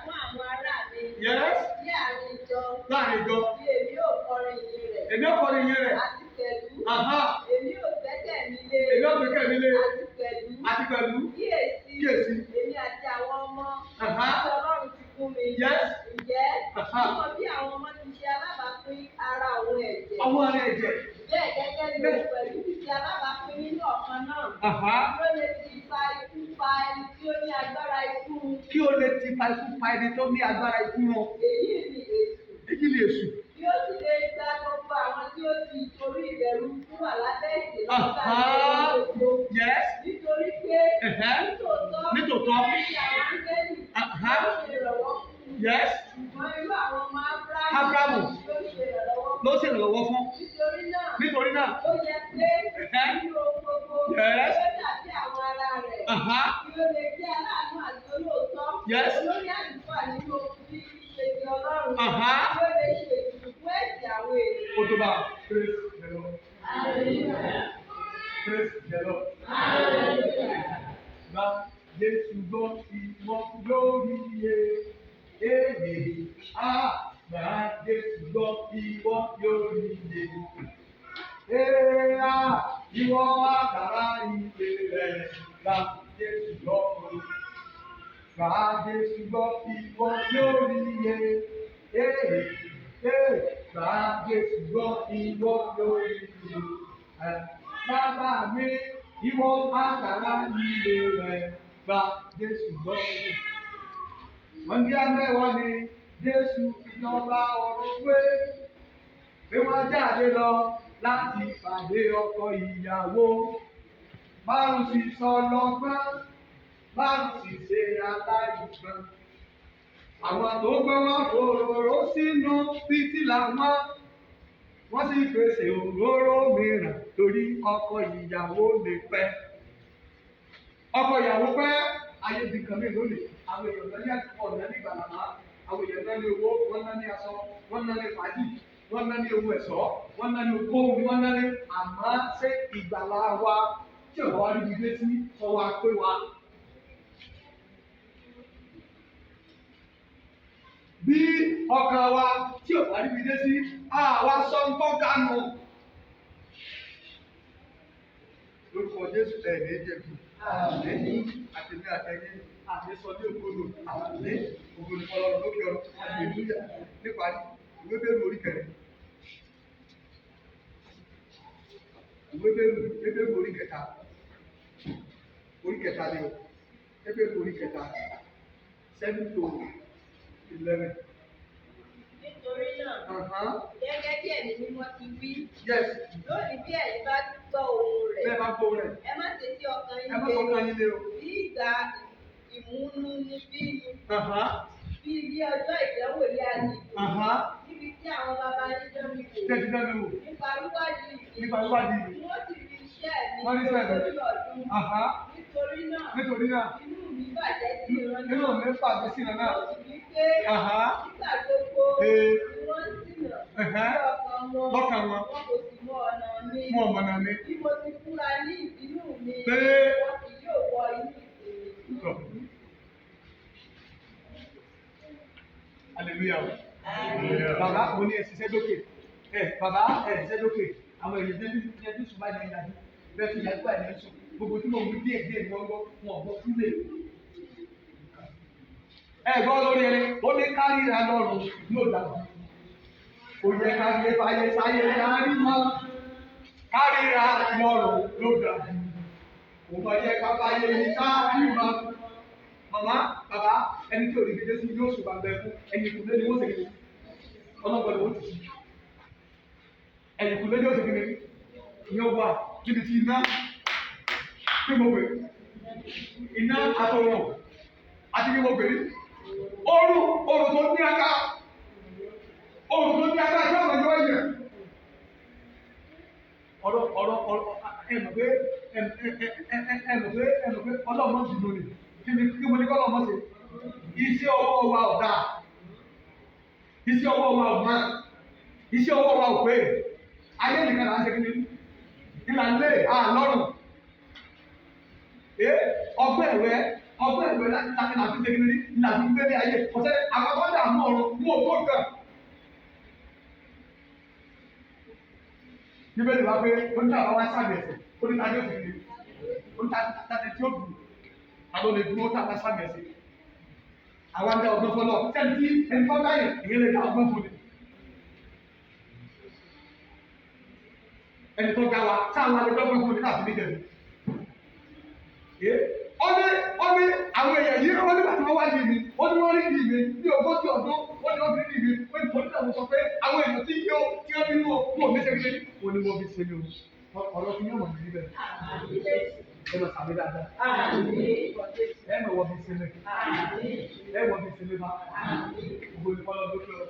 fún àwọn ará mi. Yes. Ní àárín ìjọ. Láàrin ìjọ. Bí èmi ò kọrin ìyìn rẹ̀. Èmi ò kọrin ìyìn rẹ̀. Àti pẹ̀lú. Èmi ò gbẹ́kẹ̀ mi lé. Èmi ò gbẹ́kẹ̀ mi lé. Àti pẹ̀lú. Àti pẹ̀lú. Kíyèsí. Kíyèsí. Èmi àti àwọn ọmọ. Tí Ọlọ́run ti fún mi. Yes. Ǹjẹ́ níwọ̀n bí àwọn ọmọ ti ṣe alábàápín ara òun ẹ̀jẹ̀. Àwọn ara ẹ̀jẹ̀. Bẹ́ẹ̀ gẹ́gẹ́ ni òun pẹ̀lú ti ṣe alábàápín nínú ọ̀kan náà. Kí ó lè ti pa ikú pa ẹni tí ó ní agbára ikú. Kí ó lè ti pa ikú pa ẹni tó ní agbára ikú wọn. Èyí ni èṣù. Èyí ni èṣù. Bí ó sì lè gba gbogbo àwọn tí ó ti torí ìbẹ̀rù ikú wà lábẹ́ ìdè lọ́gbà gbogbo. Yes. Nítorí pé nítòótọ́ Nítòótọ́. ní àwọn áńgẹ́lì ló ṣe ìrànlọ́wọ́ fún un. Yes. Ṣùgbọ́n irú àwọn ọmọ Ábúráhámù ló ṣe ìrànlọ́wọ́ fún. Ló ṣe ìrànlọ́wọ́ fún. Nítorí náà. Nítorí náà. Ó yẹ pé nínú ohun gbogbo. Yes. Ó dàbí àwọn ará rẹ̀. Kí ó lè jẹ́ aláàánú àti olóòótọ́. Yes. Olórí àlùfáà nínú ohun tí í ṣe ti Ọlọ́run. Kí ó lè ṣe ètùtù fún ẹ̀ṣẹ̀ àwọn ènìyàn. Ó tó bá a. Praise the Lord. Hallelujah. Praise the Lord. Hallelujah. Gba Jésù gbọ́ ìwọ lórí iye. Èyí á gba Jésù gbọ́ ìwọ lórí iye. Èyí á ìwọ àkàrà ìyè rẹ̀ gba Jésù gbọ́. Gba Jésù gbọ́ ìwọ lórí iye. Èyí gba Jésù gbọ́ ìwọ lórí iye. Bàbá mi ìwọ àkàrà ìyè rẹ̀ gba Jésù gbọ́. Wọ́n ní amẹ́wọ́ ni Jésù ìjọba ọ̀run pé pé wọ́n jáde lọ láti pàdé ọkọ ìyàwó. Márùn sì sọ lọ́gbọ́n, márùn sì ṣe aláìgbọ́n. Àwọn tó gbọ́n wọn fòróró sínú fìtílà wọn. Wọ́n sì pèsè òróró mìíràn torí ọkọ ìyàwó lè pẹ́. Ọkọ ìyàwó pẹ́ ayé di kan mi lónìí. Àwọn èèyàn náà ní ọ̀nà ní ìgbàlàmá. Àwọn èèyàn náà ní owó, wọ́n náà ní aṣọ, wọ́n náà ní fàájì, wọ́n náà ní owó ẹ̀ṣọ́, wọ́n náà ní okòwò, wọ́n náà ní àmọ́ ṣé ìgbàlà wa tí ọ̀rọ̀ wa níbi dé sí sọ wa pé wa. Bí ọkàn wa tí ọ̀rọ̀ wa níbi dé sí, àwa sọ ń tọ́ ganu. Lórúkọ Jésù ẹ̀ ní jẹ̀bi. Àmín. Àtẹ̀mí àtẹ̀yìn àmín sọ ní ògbónò. Àmín. Ògbónò fọlọ́run lókè ọ̀run. Hallelujah. Níparí, ìwé Hébérù orí kẹrin. Ìwé Hébérù orí kẹta. Orí kẹta ni o. Hébérù orí kẹta. 7 to 11. Nítorí náà, gẹ́gẹ́ bí Ẹ̀mí Mímọ́ ti wí. Yes. Lónìí bí ẹ̀yin bá gbọ́ ohùn rẹ̀. Bẹ́ẹ̀ bá gbọ́ ohùn rẹ̀. Ẹ má ṣe sí ọkàn yín Ẹ má sọ ọkàn yín lé o. Bí ìgbà ìmúnúnibíni. Bí ilé ọjọ́ ìdánwò ní aginjù. Níbi tí àwọn baba yín dán mi wò. Tẹ́tí dán mi wò. Nípa wíwádìí mi. Nípa wíwádìí mi. Wọ́n sì fi iṣẹ́ mi. Wọ́n rí iṣẹ́ mi. Lórí ọdún. Nítorí náà. Nítorí náà. Inú mi bàjẹ́ sí ìran náà. Inú mi bàjẹ́ sí ìran náà. Mo sì wí pé. Nígbà gbogbo. Ni wọ́n ń ṣìnà. Ní ọkàn wọn. Lọ́kàn wọn. Wọn kò sì mọ ọ̀nà mi. Wọn ò mọ̀nà mi. Bí mo ti búra ní ìbínú mi. Pé. Wọn kì yóò wọ inú ìsinmi. Hallelujah. Bàbá mo ní ẹ ṣiṣẹ́ dókè. Bàbá ẹ ṣiṣẹ́ dókè. Àwọn èèyàn jẹ́ bí sùn báyìí ní ìyájú. Bẹ́ẹ̀ ti yájú báyìí ní sùn. Gbogbo tí mo wí díẹ̀ díẹ̀ ni wọ́n gbọ́, wọn ò gbọ́ sílé. Ẹ gbọ́ lórí ẹni, ó ní kárìíra lọ́rùn yóò dàgbà. Kò yẹ ká gbé fàyè sáyé kárí mọ́. Kárìíra lọ́rùn yóò dàgbà. Kò mọ̀ yẹ ká fàyè sáyé mọ́. Màmá, bàbá, ẹni tí ò rí gbèdé sí yóò sùn bàbá ẹkú, ẹ̀yìn ìkùnlé ni wọ́n ṣe kiri. Ọlọ́gbọ̀n ni wọ́n ti sí. Ẹ̀yìn ìkùnlé ni wọ́n ṣe kiri. Ìyẹn wà níbi tí iná kí mo pè iná àtọ̀rọ̀ àti kí mo pè ní. Oru oru tó ní aká oru tó ní aká tí ọ̀nà yóò yẹ. Ọ̀rọ̀ ọ̀rọ̀ ọ̀rọ̀ ẹ mọ̀ pé ẹ mọ̀ pé ẹ mọ̀ pé ọlọ́mọ ti lónìí. Kí mo ní kọ́ lọ́mọ ṣe? Iṣẹ́ ọwọ́ wa ò dáa. Iṣẹ́ ọwọ́ wa ò mọ́. Iṣẹ́ ọwọ́ wa ò pé. Ayé nìkan là ń ṣe kí ni? Ìlà ń lé àlọ́run. Ọgbẹ́ ẹ̀wẹ́ ọgbẹ́ ẹ̀wẹ́ láti láti ṣe kí ni? Ìlà fi gbé ní ayé. Ọ̀sẹ̀ àkọ́kọ́ dààmú ọ̀run mú òkú kan. Bíbélì wá pé oníta àwọn wá sàmì ẹ̀sẹ̀, oníta yóò sì rí, oníta tàbí tí ó dùn, àwọn olè dúró tàbí sàmì ẹ̀sẹ̀. Àwọn àgbẹ̀ ọgbọ́n fọlọ́, sẹ́ni tí ẹni fọ́ báyìí, èyí lè dá ọgbọ́n fún ni. Ẹni tó ga wa, sáwọn alẹ́ dọ́gbọ́n fún ni láti níjẹ̀ ni. Ó ní àwọn èèyàn yìí, ó ní bàtí wọ́n wá yìí mi, ó ní wọ́n rí yìí mi, ní ogójì ọdún, ó ní wọ́n fi rí mi, ó ní torí náà mo sọ pé àwọn èèyàn tí yóò tí wọ́n bí wọ́n kú òní ṣe kí ó ní wọ́n fi ṣe mi o. Ọ̀rọ̀ tí yóò mọ̀ ní níbẹ̀. Ẹ lọ sàmì dáadáa. Ẹ mọ̀ wọ́n fi ṣe mi. Ẹ wọ́n fi ṣe mi bá. Ògo ni fọlọ́ lókè ọ.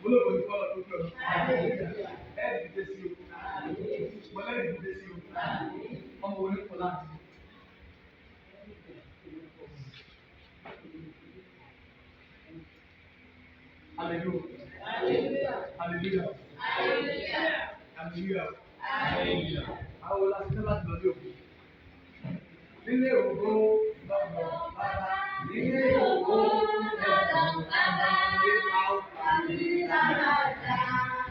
Ológo ni fọlọ́ lókè ọ. Ẹ dìde sí o. Mọ̀lẹ́ dìde sí o. Ọmọ onífọ̀ láti. Hallelujah. Hallelujah. Hallelujah. Hallelujah. Àwọn olùsílẹ̀ láti lọ sí òkú. Nílé ògo lọ́dọ̀ bàbá. Nílé ògo lọ́dọ̀ bàbá. Ṣé a ó parí lára?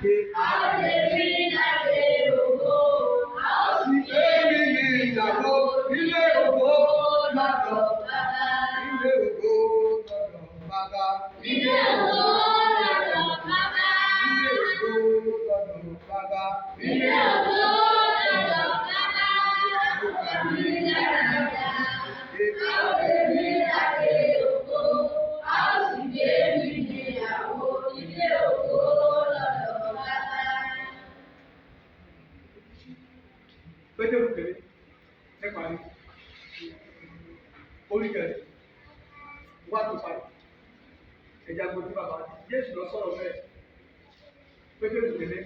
Ṣé a ó lè rí láre ògo? A ó sì gbé mi ní ìyàwó. Nílé ògo lọ́dọ̀ bàbá. Nílé ògo lọ́dọ̀ bàbá. Nílé ògo lọ́dọ̀ bàbá. Nílé ògo lọ́dọ̀ bàbá. Nílé ògo lọ́dọ̀ bàbá. Pétérù kéré nípa ní orí kẹrẹ wá tó parí ẹja gbogbo tí bàbá Jésù lọ sọ̀rọ̀ bẹ́ẹ̀ Pétérù kéré.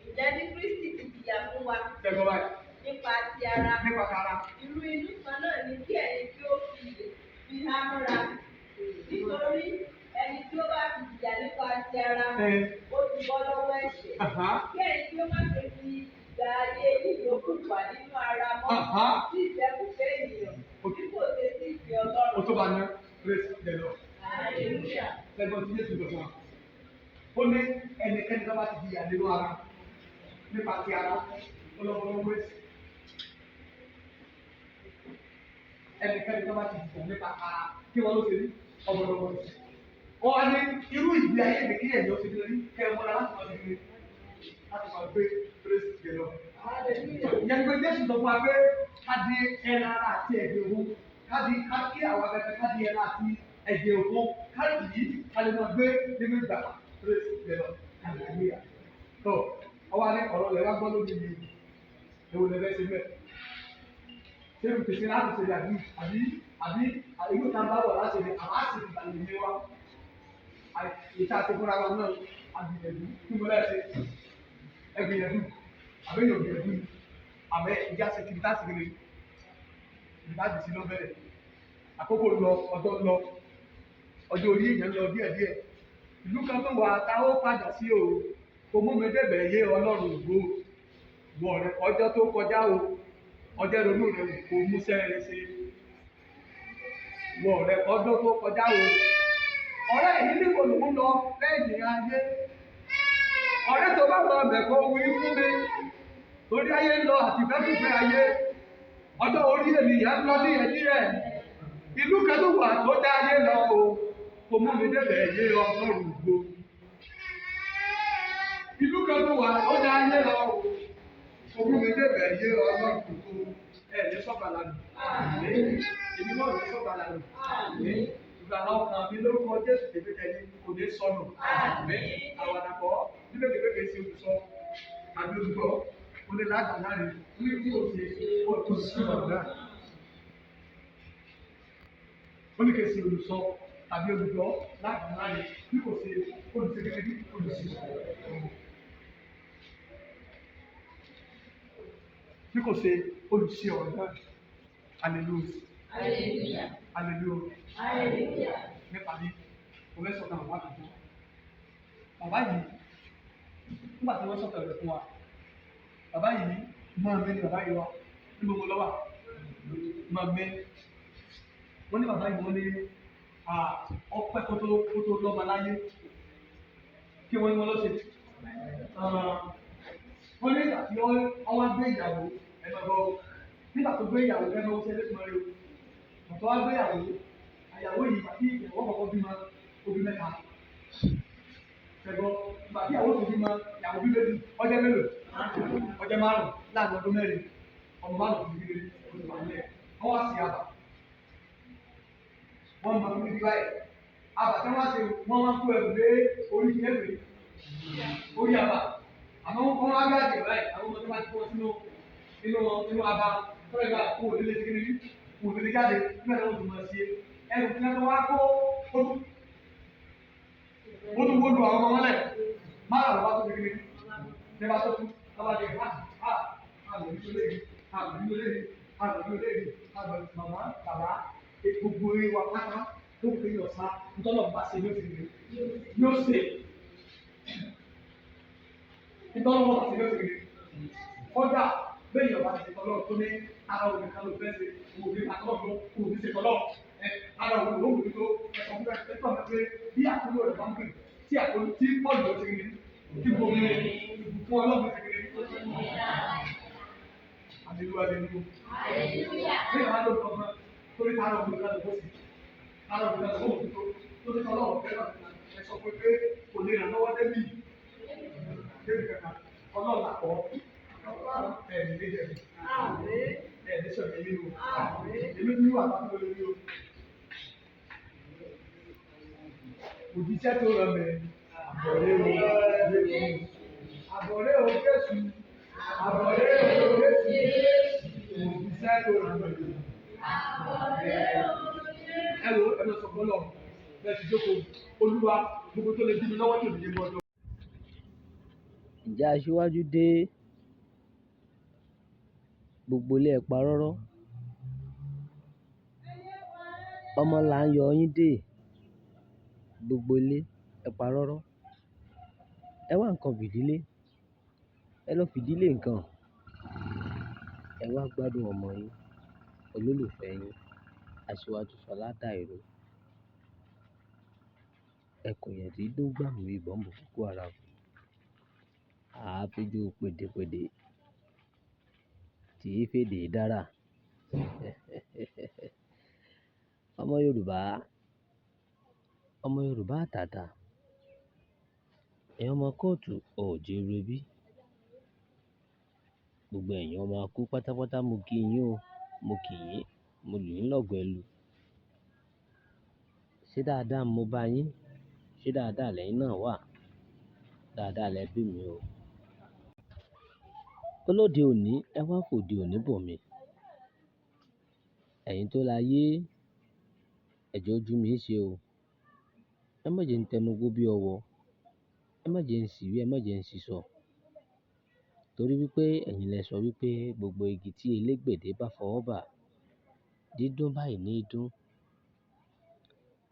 Ǹjẹ́ bí Kristi ti jìyà fún wa Ṣẹ́gun báyìí nípa ti ara? Nípa tara. Irú inú kan náà ni kí ẹni tí ó fi há mọ́ra. Nítorí ẹni tí ó bá ti jìyà nípa ti ara, ó ti bọ́ lọ́wọ́ ẹ̀ṣẹ̀. Kí ẹni tí ó má ṣe fi ìgbà ayé yìí wà nínú ara mọ́ sí ìfẹ́kúfẹ̀ẹ́ ènìyàn bí kò ṣe sí ìfẹ́ Ọlọ́run. O tó bá ní praise the Lord. Hallelujah. Ṣẹ́gun tí Jésù lọ fún wa. Ó ní ẹnikẹ́ni tó bá ti jìyà nínú ara nípa ti ara ọlọ́gbọ́n wẹ́sì. Ẹnikẹ́ni tó bá ti jìyà nípa ara kí wọ́n ló ṣe ní ọmọdé wẹ́sì. Ó wá ní irú ìgbé ayé mi kí ẹ̀yọ́ ṣe ní kẹ́ ẹ mọ́ra láti máa ṣe láti máa gbé praise the Lord. Ìyẹn ni pé Jésù sọ fún wa pé ká di ẹran ara àti ẹ̀jẹ̀ òun ká di ká kí àwọn akẹ́kọ̀ọ́ ká di ẹran àti ẹ̀jẹ̀ òun ká dì í ká lè máa gbé nínú ìgbà praise the Lord. Hallelujah. Tó ọwọ́ alẹ́ ọ̀rọ̀ rẹ̀ wá gbọ́ lórí mi ewu lẹ́fẹ́ ṣe bẹ́ẹ̀. Ṣé mi pèsè láti ṣe àbí àbí àbí ìlú kan bá wọ̀ láti ṣe àbá sì ti balẹ̀ ní wa. Ìta àti fúnra wa náà àgbìyànjú kí mo lẹ́sẹ̀ ẹgbìyànjú àbẹ́yẹ̀ ògbìyànjú àbẹ́ ìjà ṣe kiri táàsì kiri ìbájú sí ló bẹ̀rẹ̀. Àkókò lọ ọjọ́ lọ ọjọ́ orí èèyàn lọ díẹ̀díẹ̀. Ìlú kan tó wà tá ó padà sí o kò mú mi débẹ̀ yé Ọlọ́run ògo wọ̀ rẹ ọjọ́ tó kọjá o ọjọ́ ìrònú rẹ kò mú sẹ́rẹ̀ ṣe wọ̀ rẹ ọjọ́ tó kọjá o ọ̀rẹ́ yìí ní kò lòún lọ lẹ́yìn ayé ọ̀rẹ́ tó bá lọ ọbẹ̀ kó wí fún mi torí ayé ń lọ àtìfẹ́kùfẹ́ ayé ọjọ́ orí ènìyàn ń lọ díẹ̀ díẹ̀ ìlú kan tó wà tó dá ayé lọ o kò mú mi débẹ̀ yé Ọlọ́run ògo. Ìlú kan tó wà ó dá ayé lọ o. Ogún mi débẹ̀ yé Ọlọ́run ògo. Ẹ ní sọ́kàlà nù. Èmi náà ní sọ́kàlà nù. Ìgbàlá ọkàn mi lórúkọ Jésù tèmi tẹ̀lé kò ní sọnù. Àwàdàkọ́ níbẹ̀ tèmi kìí ṣe olùsọ àbí olùgbọ́. Ó ní lágbàá rẹ̀ ní kí o ṣe olùsọ náà. Ó ní kìí ṣe olùsọ tàbí olùgbọ́ lágbàá rẹ̀ bí kò ṣe olùṣèkékeré olùṣe. Bí kò ṣe olùṣe ọ̀rọ̀ náà. Hallelujah. Hallelujah. Hallelujah. Hallelujah. Nípa ní mo fẹ́ sọ̀tàn bàbá kan fún wa. Bàbá yìí, nígbà tí wọ́n sọ̀tọ̀ rẹ̀ fún wa, bàbá yìí máa mi ni bàbá yìí wá ní gbogbo lọ́wọ́ máa mi. Wọ́n ní bàbá yìí wọ́n ní ọpẹ́ kótó lọ́mọ láyé kí wọ́n ní wọ́n lọ ṣe. Wọ́n ní ìgbà tí wọ́n wá gbé ìyàwó ẹ̀ máa bọ̀ nígbà tó gbé ìyàwó ẹ̀ máa wọ́n ṣe ẹlẹ́sìn rí o. Àtọ́ wá gbé ìyàwó àyàwó yìí àti ìyàwó kọ̀ọ̀kan bímọ obì mẹ́ta. Ṣẹ̀gbọ́n ìgbà tí ìyàwó tó bímọ ìyàwó bí méjì ọjọ́ mélòó ọjọ́ márùn-ún láàrin ọdún mẹ́rin ọmọ márùn-ún ti bí oṣù wà nílẹ̀ wọ́n wá sí àbà. Wọ́n mọ níbi báyìí. Àbà tí wọ́n ṣe wọ́n wá kó ẹrù lé orí kẹ́wé orí àbà. Àmọ́ wọ́n wá gbé àjẹ́ báyìí àwọn ọmọ tó bá ti kó sínú inú àbà tọ́lẹ̀ bá kó òlélẹ́ sí kiri kó òlélẹ́ jáde nígbà tí wọ́n ti mọ̀ sí ẹrù tí wọ́n wá kó ó tún wó lu àwọn ọmọ mọ́lẹ̀ márùn-ún wá tó kékeré ní bá tó kú lọ́wọ́ dé ha ha àgbẹ̀ ní olóyè àgbẹ̀ ní olóyè àgbẹ̀ ní olóyè àgbẹ̀ màmá bàbá gbogbo eré wa pátá tó kù kékeré ọ̀sán ntọ́lọ̀ bá ṣe yóò ṣe yóò ṣe ntọ́lọ̀ bá ṣe yóò ṣe kọjá bẹ́ẹ̀ yọ̀bá ti tọ́lọ̀ tó ní ara òun kan ló fẹ́ ṣe òun ní àtọ́lọ́ tó òun ní ṣe tọ́lọ̀ ara òun ló wù tó ẹ̀sọ́ fún ẹ̀ tó pé bí àkúrò rẹ̀ bá ń pè tí àkúrò tí pọ́ọ̀lù ó ti rí tí gbogbo ìbùkún ọlọ́run ti rí. Àlelúyà àlelúyà. Bí ìyá ló gbọ́ fún torí ara òun kan ló sí ara òun kan ló wù tó tó ní tọ́lọ̀ ọ̀fẹ́ ẹ sọ pé pé kò lè ràn lọ́wọ́ débi débi kankan ọlọ́run àkọ́ ẹ̀ẹ́dì méjèèjì ẹ̀ẹ́dì sọ̀rọ̀ èmi o èmi ní wà láti lórí o. Òjíṣẹ́ tó rọ̀ mẹ́ àbọ̀rẹ́ o Jésù àbọ̀rẹ́ o Jésù àbọ̀rẹ́ o Jésù òjíṣẹ́ tó rọ̀ mẹ́ àbọ̀rẹ́ o Jésù. Ẹ wo ẹ lọ sọ fọlọ bẹ́ẹ̀ ti jókòó Olúwa gbogbo tó lè dí mi lọ́wọ́ tó lè yé mi ọjọ́. Ǹjẹ́ aṣíwájú dé gbogbo ilé ẹ pa rọ́rọ́? Ọmọ là ń yọ yín dé gbogbo ilé ẹ pa rọ́rọ́. Ẹ wá nǹkan fìdílé, ẹ lọ fìdílé nǹkan. Ẹ wá gbádùn ọmọ yín, olólùfẹ́ yín, Aṣíwájú Ṣọlá Dàìró. Ẹkùn yẹn tí dún gbàmù bíi bọ́ǹbù Boko Haram. Àáfíjú pèdèpèdè tí í fèdè dára. Ọmọ Yorùbá, ọmọ Yorùbá àtàtà, ẹ̀yin ọmọ kóòtù òòjíire bí. Gbogbo ẹ̀yin ọmọ akú pátápátá mo kí yín o, mo kí yín, mo lù yín lọ́gọ ẹlú. Ṣé dáadáa mo bá yín? Ṣé dáadáa lẹ́yìn náà wà? Dáadáa lẹ bí mi o. Olóde òní, ẹ wá fòde òní bò mí. Ẹ̀yin tó láyé, ẹ jẹ́ ojú mi ṣe o. Ẹ má jẹ́ ń tẹnugbó bí ọwọ́. Ẹ má jẹ́ ń ṣìwí, ẹ má jẹ́ ń ṣìsọ. Torí wípé ẹ̀yin lẹ sọ wípé gbogbo igi tí elégbèdè bá fọwọ́ bà, dídún báyìí ní í dún.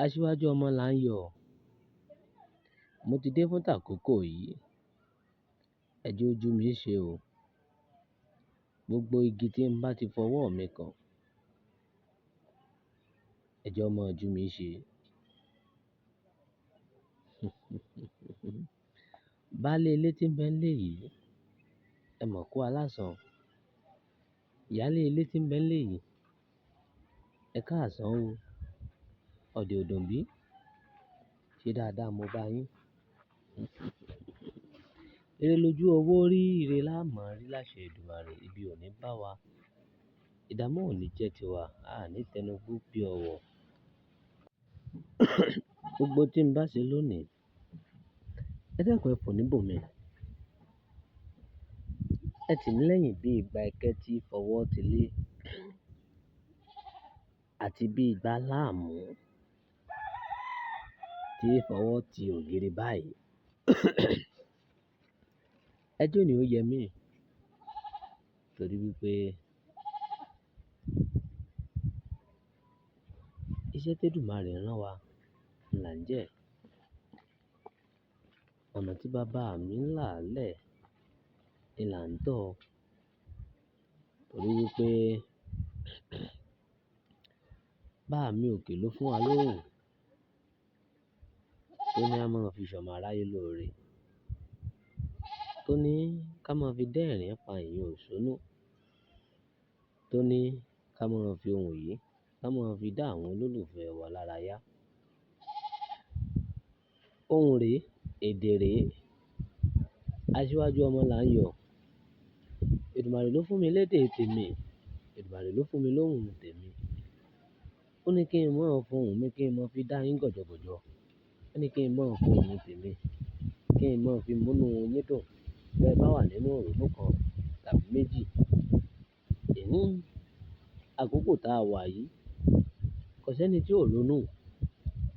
Aṣíwájú ọmọ là ń yọ̀. Mo ti dé fún tàkókò yìí. Ẹ jẹ́ ojú mi ṣe o. Gbogbo igi tí ń bá ti fọwọ́ mi kàn, ẹ jẹ́ ọmọ ojú mi ṣe. Baálé ilé tí ń bẹ nílé yìí, ẹ mọ̀ kó alásàn. Ìyálé ilé tí ń bẹ nílé yìí, ẹ káàsán o. Ọ̀dẹ̀ ò dùn bí? Ṣé dáadáa mo bá yín? Ire lójú owó rí, ire láàmọ́ rí láṣẹ Èdùmàrè, ibi ò ní bá wa. Ìdààmú ò ní jẹ́ tiwa, a ní tẹnugbó bí ọwọ́. Gbogbo tí ń bá ṣe lónìí, ẹ dákun ẹ fòní bò mí. Ẹ tì mí lẹ́yìn bí ìgbà ẹkẹ tí fọwọ́ ti lé àti bí ìgbà láàmú tí fọwọ́ ti ògiri báyìí. Ẹjọ́ ni ó yẹ mí torí wípé iṣẹ́ tí Èdùmàrè rán wa là ń jẹ́. Ọ̀nà tí bàbá mi ń là lẹ̀ ni là ń tọ̀. Torí wípé bàbá mi òkè ló fún wa lóhùn. Tó ní a máa fi ṣọmọ aráyé lóore. Tó ní ká máa fi dẹ́rìn pa èèyàn òṣónú. Tó ní ká máa fi ohùn yìí, ká máa fi dá àwọn olólùfẹ́ wa lára yá. Ohùn rè, èdè rè, aṣíwájú ọmọ là ń yọ̀. Èdùmàrè ló fún mi lédè tèmi, Èdùmàrè ló fún mi lóhùn tèmi. Ó ní kí n máa fún ohùn mi kí n máa fi dá yín gọ̀jọ̀gọ̀jọ̀. Ó ní kí n máa fún ohùn tèmi, kí n máa fi múnú yín dùn. Bí ẹ bá wà nínú ìrònú kan tàbí méjì. Èní, àkókò tá a wà yìí, kò sí ẹni tí ò ronú.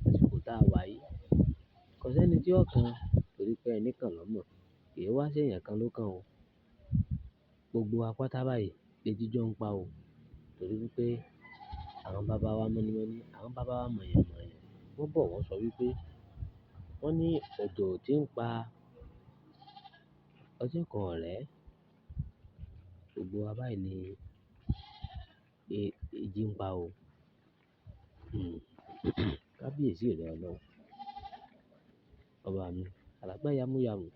Àsìkò tá a wà yìí, kò sí ẹni tí ó kan torí pé ẹni kan lọ́mọ. Kì í wá sí èèyàn kan ló kan o. Gbogbo wa pátá báyìí lè jíjọ ń pa o. Torí wípé àwọn bàbá wa mọ́nímọ́ní, àwọn bàbá wa mọ̀yànmọ̀yàn. Wọ́n bọ̀ wọ́n sọ wípé wọ́n ní òjò tí ń pa ọjọ́ kan ọ̀rẹ́. Gbogbo wa báyìí ni èjì ń pa o. Kábíyèsí rẹ̀ Ọlọ́run. Ọba mi, alàgbà yámúyámú.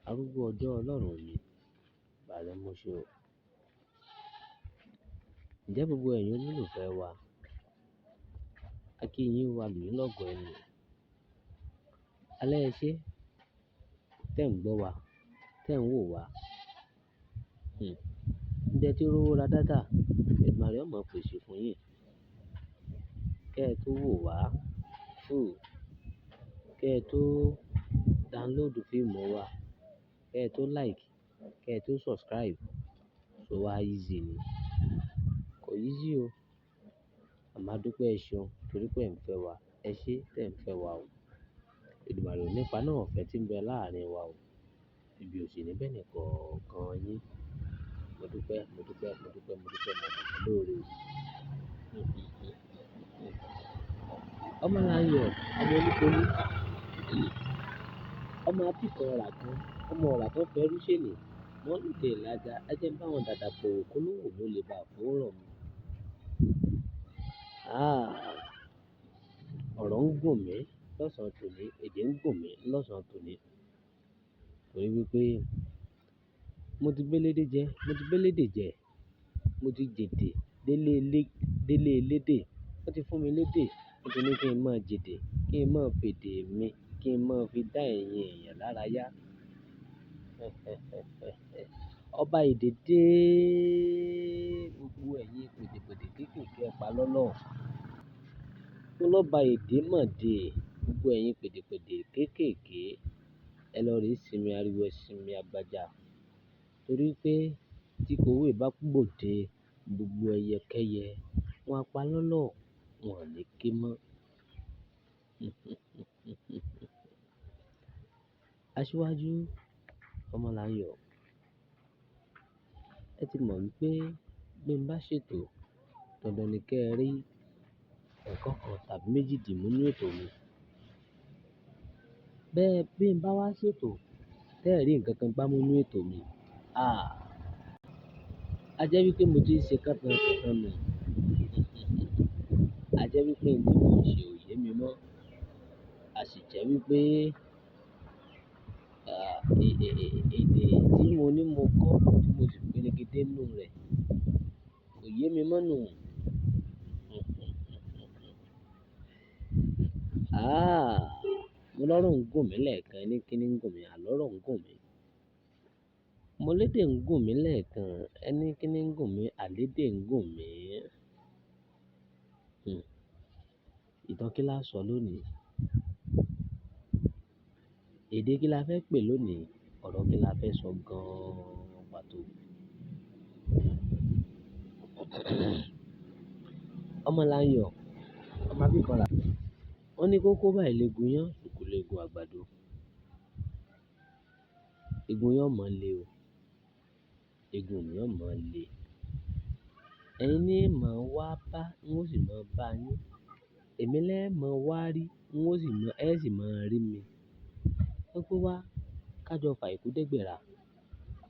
Arúgbó ọjọ́ Ọlọ́run mi, bàrẹ́ mo ṣe o. Ǹjẹ́ gbogbo ẹ̀yin olólùfẹ́ wa, a kí yín o, a lù yín lọ́gọ ẹnu. Alẹ́ ẹ ṣé, tẹ́ ń gbọ́ wa, tẹ́ ń wò wá. Ǹjẹ́ tí ó rówó ra data, Èdùmàrè ó máa pèsè fún yín. Kẹ́ ẹ tó wò wá, fún. Kẹ́ ẹ tó download fíìmù wa, kẹ́ ẹ tó like, kẹ́ ẹ tó subscribe. So wá easy ni. Kò easy o. Àma dúpẹ́ ẹ ṣeun torí pé ẹ̀ ń fẹ́ wa. Ẹ ṣé tẹ́ ń fẹ́ wa o. Èdùmàrè ò ní pa náà ọ̀fẹ́ tí ń bẹ láàrin wa o. Ibi ò sì ní bẹ́ẹ̀ ní kọ̀ọ̀kan yín. Mo dúpẹ́, mo dúpẹ́, mo dúpẹ́, mo dúpẹ́, mo dúpẹ́ lóore o. Ọmọ là ń yọ̀, ọmọ olúkọlù. Ọmọ apíkan ọ̀rà kan, ọmọ ọ̀rà tó fẹ́ rú ṣèlè. Wọ́n lòdì ìlàjà, ẹ jẹ́ bá wọn dàda pò ó kólówó ló lè bá fowó rọ̀ mú. Ọ̀rọ̀ ń gùn mí lọ́sàn-án tòní, èdè ń gùn mí lọ́sàn-án tòní. Torí wípé mo ti gbélédé jẹ, mo ti gbélédè jẹ, mo ti jèdè délé ilé, délé elédè. Wọ́n ti fún mi lédè, wọ́n ti ní kí n máa jèdè, kí n máa fèdè mi, kí n máa fi dá ẹ̀yin èèyàn lára yá. Ọba èdè dé, gbogbo ẹ̀yin pèdèpèdè kéékèèké ẹ pa lọ́lọ́. Mo lọ́ba èdè mọ̀ dé, gbogbo ẹ̀yin pèdèpèdè kéékèèké ẹ lọ rí sinmi ariwo, ẹ sinmi agbájá. Torí pé tí kòwé bá gbòde, gbogbo ẹyẹkẹyẹ wọ́n á pa lọ́lọ́, wọ́n ò ní ké mọ́. Aṣíwájú ọmọ là ń yọ̀. Ẹ ti mọ̀ wípé bí n bá ṣètò, dandan ni kí ẹ rí ẹ̀kọ́ kan tàbí méjì dì mú nínú ètò mi. Bẹ́ẹ̀ bí n bá wá ṣètò, tẹ́ ẹ rí ǹkan kan gbá mú nínú ètò mi. A jẹ́ wípé mo ti ń ṣe kántan-kàntan nù. A jẹ́ wípé ohun tí mò ń ṣe ò yé mi mọ́. A sì jẹ́ wípé, èdè tí mo ní mo kọ́, tí mo sì peregede nínú rẹ̀ kò yé mi mọ́ nù. Mo lọ́rọ̀ ń gùn mí lẹ́ẹ̀kan, ẹni kí ni ń gùn mí? Àlọ́rọ̀ ń gùn mí. Mo lédè ń gùn mí lẹ́ẹ̀kan, ẹni kí ni ń gùn mí? Àlédè ń gùn mí. Ìtàn kí la sọ lónìí? Èdè kí la fẹ́ pè lónìí? Ọ̀rọ̀ kí la fẹ́ sọ gan-an pàtó? Ọmọ là ń yọ̀, ọmọ abíkan là. Wọ́n ní kókó báyìí lè gun iyán, ṣùkú lè gun àgbàdo. Egun yán mọ̀ le o. Egun mi ó mọ̀ le. Ẹ̀yin ní mọ̀ wá bá, n ó sì mọ̀ bá yín. Èmi lẹ́ mọ̀ wá rí, n ó sì mọ̀, ẹ sì mọ̀ rí mi. Gbogbo wa ká jọ fà ìkú dẹ́gbẹ̀rà,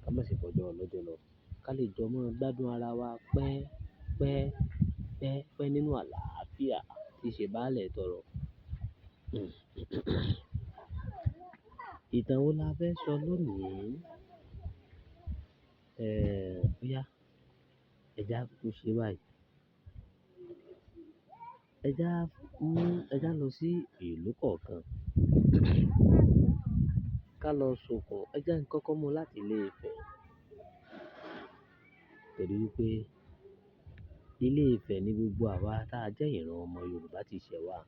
ká má ṣe fọjọ́ ọlọ́jọ́ lọ, ká lè jọ mọ́ gbádùn ara wa pẹ́, pẹ́, pẹ́, pẹ́ nínú àlàáfíà tí ṣe báálẹ̀ tọrọ. Ìtàn wo la fẹ́ sọ lónìí? Óyá, ẹ já kúkú ṣe báyìí. Ẹ já mú, ẹ já lọ sí ìlú kọ̀ọ̀kan. Ká lọ sokùn, ẹ jẹ́ n kọ́kọ́ mú láti ilé Ifẹ̀. Torí wípé ilé Ifẹ̀ ní gbogbo àwa tá jẹ́ ìran ọmọ Yorùbá ti ṣẹ̀ wá.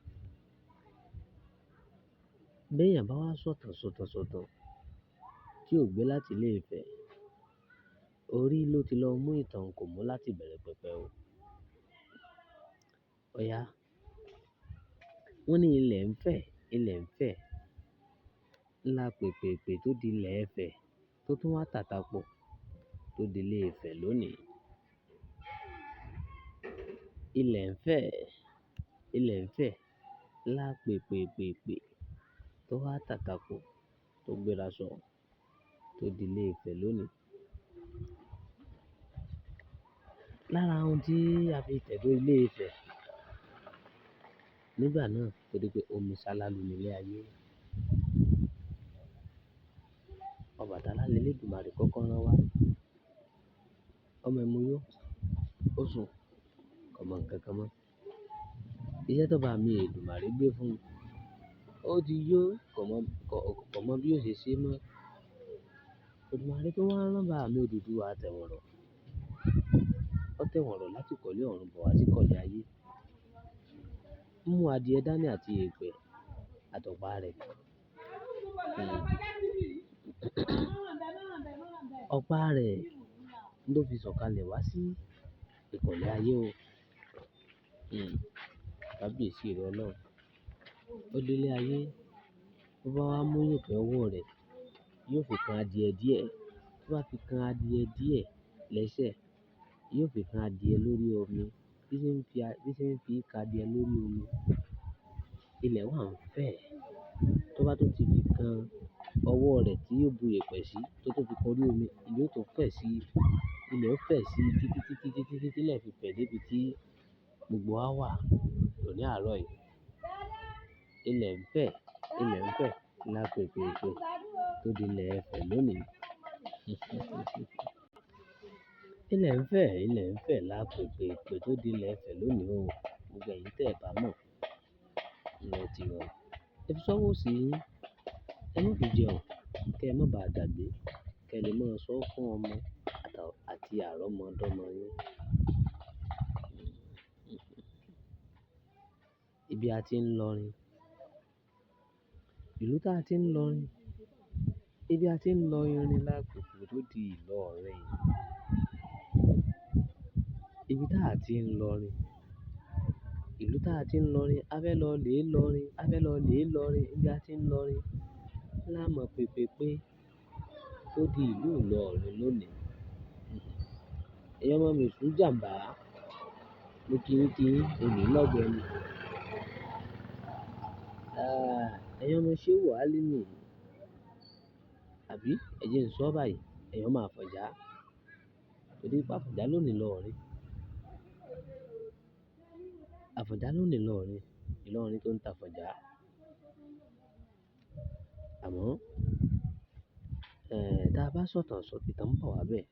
Bí èèyàn bá wá sọ̀tàn, sọ̀tàn, sọ̀tàn tí ò gbé láti ilé Ifẹ̀, orí ló ti lọ mú ìtàn kò mú láti bẹ̀rẹ̀ pẹpẹ o. Ọ̀yá, wọ́n ní ilẹ̀ ń fẹ̀, ilẹ̀ ń fẹ̀. Ńlá pèpèpè tó di ilẹ̀ Ifẹ̀ tó tún wá tàtà pọ̀ tó di ilé Ifẹ̀ lónìí. Ilẹ̀ ń fẹ̀, ilẹ̀ ń fẹ̀. Ńlá pèpèpèpè tó wá tàtà pọ̀ tó gbéra sọ tó di ilé Ifẹ̀ lónìí. Lára ohun tí a fi tẹ̀dó ilé Ifẹ̀ nígbà náà torí pé omi ṣálálu ní ilé ayé. Ọbàtálá ni Elédùmarè kọ́kọ́ rán wá. Ọmọ ẹ̀mú yó, ó sùn, kò mọ ǹkan kan mọ́. Iṣẹ́ tó bá mi Èdùmàrè gbé fún un, ó ti yó, kò mọ bí ó ṣe ṣe mọ́. Èdùmàrè tó wá rán bá mi Odùduwà tẹ̀wọ̀n rọ̀. Ó tẹ̀wọ̀n rọ̀ láti kọ́lé ọ̀run bọ̀ wá sí kọ́lé ayé. Mú adìẹ dání àti èpè àtọ̀pá rẹ̀. Ọ̀pá rẹ̀ ló fi sọ̀kalẹ̀ wá sí ìkọ̀lé ayé o. Kábíyèsí rẹ Ọlọ́run. Ó dé ilé ayé, ó bá wá mú ìyẹ̀pẹ̀ ọwọ́ rẹ̀, yóò fi kan adìẹ díẹ̀. Tó bá fi kan adìẹ díẹ̀ lẹ́sẹ̀, yóò fi kan adìẹ lórí omi. Bí ṣe ń fi, bí ṣe ń fi kan adìẹ lórí omi, ilẹ̀ wà ń fẹ̀. Tó bá tún ti fi kan ọwọ́ rẹ̀ tí yóò bu ìyẹ̀pẹ̀ sí, tó tún fi kan orí omi, ilẹ̀ ó tún fẹ̀ sí, ilẹ̀ ó fẹ̀ sí títí, títí, títí, títí ilẹ̀ fi fẹ̀ dé ibi tí gbogbo wa wà lónìí àárọ̀ yìí. Ilẹ̀ ń fẹ̀, ilẹ̀ ń fẹ̀. Ńlá pèpèpè tó di ilẹ̀ Ifẹ̀ lónìí. Ilẹ̀ ń fẹ̀, ilẹ̀ ń fẹ̀. Ńlá pèpèpè tó di ilẹ̀ Ifẹ̀ lónìí o. Gbogbo ẹ̀yin tí ẹ bá mọ̀, ilẹ̀ ti wọ̀. Ẹ fi sọ́wọ́ sí yín, ẹ má fi jẹun, kí ẹ má ba dàgbé, kí ẹ lè máa sọ fún ọmọ àti àrọ́mọdọ́mọ yín. Ibi a ti ń lọrin, ìlú tá a ti ń lọrin, ibi a ti ń lọ irin lápèpè tó di Ìlọrin. Ibi tá a ti ń lọrin, ìlú tá a ti ń lọrin, a fẹ́ lọ lè lọrin, a fẹ́ lọ lè lọrin, ibi a ti ń lọrin lá mọ̀ pèpèpè tó di ìlú Ìlọrin lónìí. Ẹ̀yin ọmọ mi sùn jàmbá, mo kí yín kí yín, òní lọ́gọ ni. Ẹ̀yin ọmọ Ṣéhù Álímì, àbí ẹ jẹ́ n sọ báyìí, ẹ̀yin ọmọ Àfọ̀njá, torí pé Àfọ̀njá ló ní Ìlọrin. Àfọ̀njá ló ní Ìlọrin, Ìlọrin tó ń ta Àfọ̀njá. Àmọ́, tí a bá sọ̀tàn sọ ìtàn ń bọ̀ wá bẹ́ẹ̀.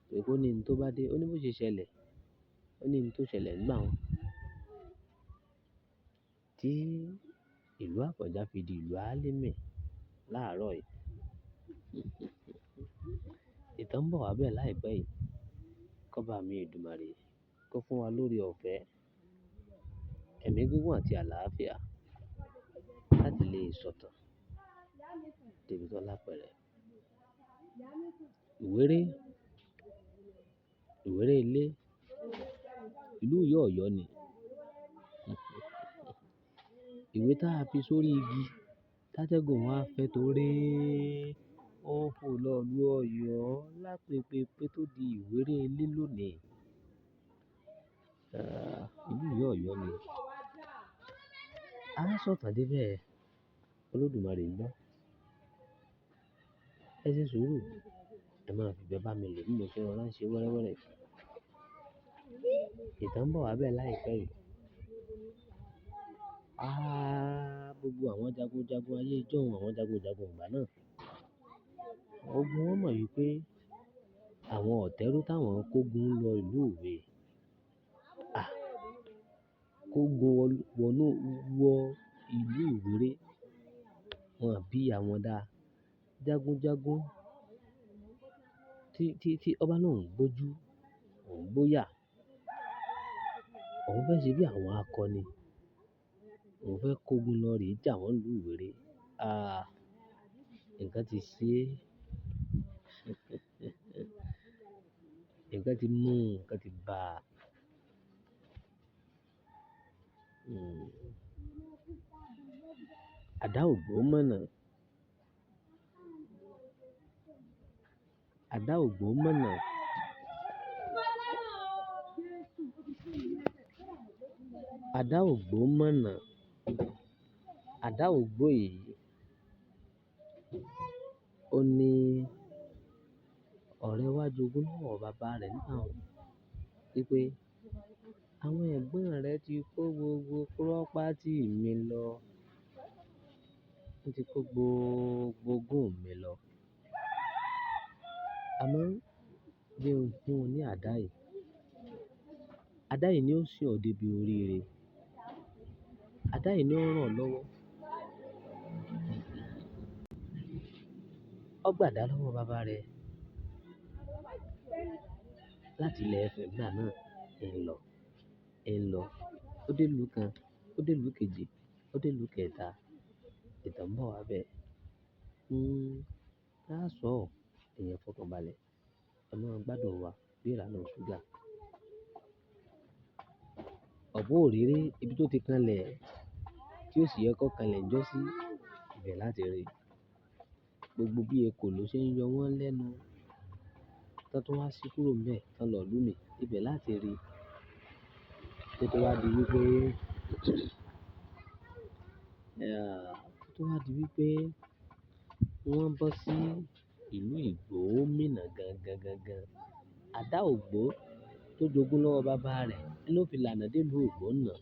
Torí pé ó ní ohun tó bá dé, ó ní bó ṣe ṣẹlẹ̀, ó ní ohun tó ṣẹlẹ̀ nígbà wọn. Tí ìlú Àfọ̀njá fi di ìlú Álímì láàárọ̀ yìí. Ìtàn ń bọ̀ wá bẹ́ẹ̀ láìpẹ́ yìí. Kọ́ba mi Èdùmàrè kó fún wa lórí ọ̀fẹ́, ẹ̀mí gígùn àti àlàáfíà láti lè sọ̀tàn débi tó lápẹ̀rẹ̀. Ìwéré, ìwéré ilé, ìlú ìyá Ọ̀yọ́ ni. Ìwé tá a fi sórí igi, tátẹ́gùn wá fẹ́ tó ré, ó fò lọ ìlú Ọ̀yọ́ lápèpèpè tó di ìwéré ilé lónìí. Ìlú ìyá Ọ̀yọ́ ni. A sọ̀tàn dé bẹ́ẹ̀. Olódùmarè ń gbọ́. Ẹ ṣe sùúrù, ẹ máa fi ìfẹ́ bá mi lò bí mo ṣe rọra ń ṣe wẹ́rẹ́wẹ́rẹ́. Ìtàn ń bọ̀ wá bẹ́ẹ̀ láìpẹ́ yìí. Gbogbo àwọn jagunjagun ayé ìjọ̀hún, àwọn jagunjagun ìgbà náà. Ogun wọn mọ̀ wípé àwọn ọ̀tẹ́rú táwọn kógun lọ ìlú Òwe. Kógun wọnú wọ ìlú Ìwéré. Wọn bí àwọn dá. Jagunjagun tí ọba náà ń gbójú, òun gbóyà. Òun fẹ́ ṣe bí àwọn akọni. Òun fẹ́ kógun lọ rí jà wọ́n ìlú Ìwéré. Nǹkan ti ṣe é. Nǹkan ti mú, nǹkan ti bà. Àdá ò gbó mọ̀nà. Àdá ò gbó mọ̀nà. Àdá ò gbó mọ̀nà. Àdá ò gbó yìí. Ó ní ọ̀rẹ́ wá jogún lọ́wọ́ bàbá rẹ̀ nígbà wọ́n wípé àwọn ẹ̀gbọ́n rẹ̀ ti kó gbogbo pírọ́pátì mi lọ. Wọ́n ti kó gbogbo ogún mi lọ. Àmọ́ bí o fún un ní àdá yìí, àdá yìí ni ó sì ọ́ débi oríire. Àdá yìí ni ó ràn ọ́ lọ́wọ́. Ó gbàdá lọ́wọ́ bàbá rẹ̀ láti ilẹ̀ Ifẹ̀ nígbà náà. Ń lọ, ń lọ. Ó dé ìlú kan, ó dé ìlú kejì, ó dé ìlú kẹta. Ìtàn ń bọ̀ wá bẹ́ẹ̀. Á sọ ọ́, ẹ̀yin fọkànbalẹ̀. Ẹ máa gbádùn wa bí ìlànà ṣúgà. Ọ̀pọ̀ òréré ibi tó ti kanlẹ̀ tí ó sì yẹ kó kanlẹ̀ ń jọ́sí ibẹ̀ láti rí. Gbogbo bí ekòló ṣe ń yọ wọ́n lẹ́nu tán tó wá sí kúrò níbẹ̀ tán lọ ìlú mi ibẹ̀ láti rí. Kó tó wá di wípé, kó tó wá di wípé wọ́n bọ́ sí ìlú Ìgbómìnà gangan gangan. Àdá ò gbó tó jogún lọ́wọ́ bàbá rẹ̀ ló fi lànà dé ìlú Ìgbómìnà.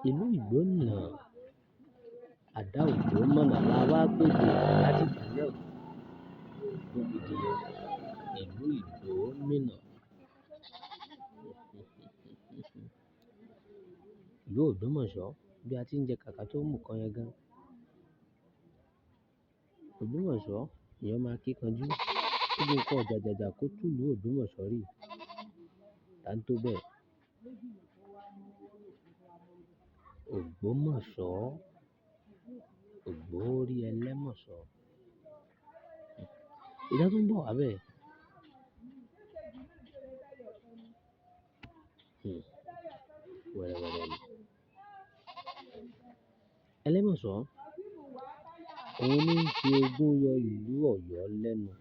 Ìlú Ìgbómìnà, àdá ò gbó mọ̀nà la wá gbèdé láti ìgbà náà tó fi di ìlú Ìgbómìnà. Ìlú Ògbómọ̀ṣọ́ bí a ti ń jẹ kàkà tó mú kan yẹn gan. Ògbómọ̀ṣọ́, èèyàn máa kíkanjú. Gbogbo nǹkan ọ̀jàjàjà kó tú ìlú Ògbómọ̀ṣọ́ rí. Ta ń tó bẹ́ẹ̀? Ògbómọ̀ṣọ́, Ògbórí ẹlẹ́mọ̀ṣọ́. Ìtàn tó ń bọ̀ wá bẹ́ẹ̀. Wẹ́rẹ́wẹ́rẹ́ ni. Ẹlẹ́mọ̀ṣọ́, òun ní ń fi ogún yọ ìlú Ọ̀yọ́ lẹ́nu.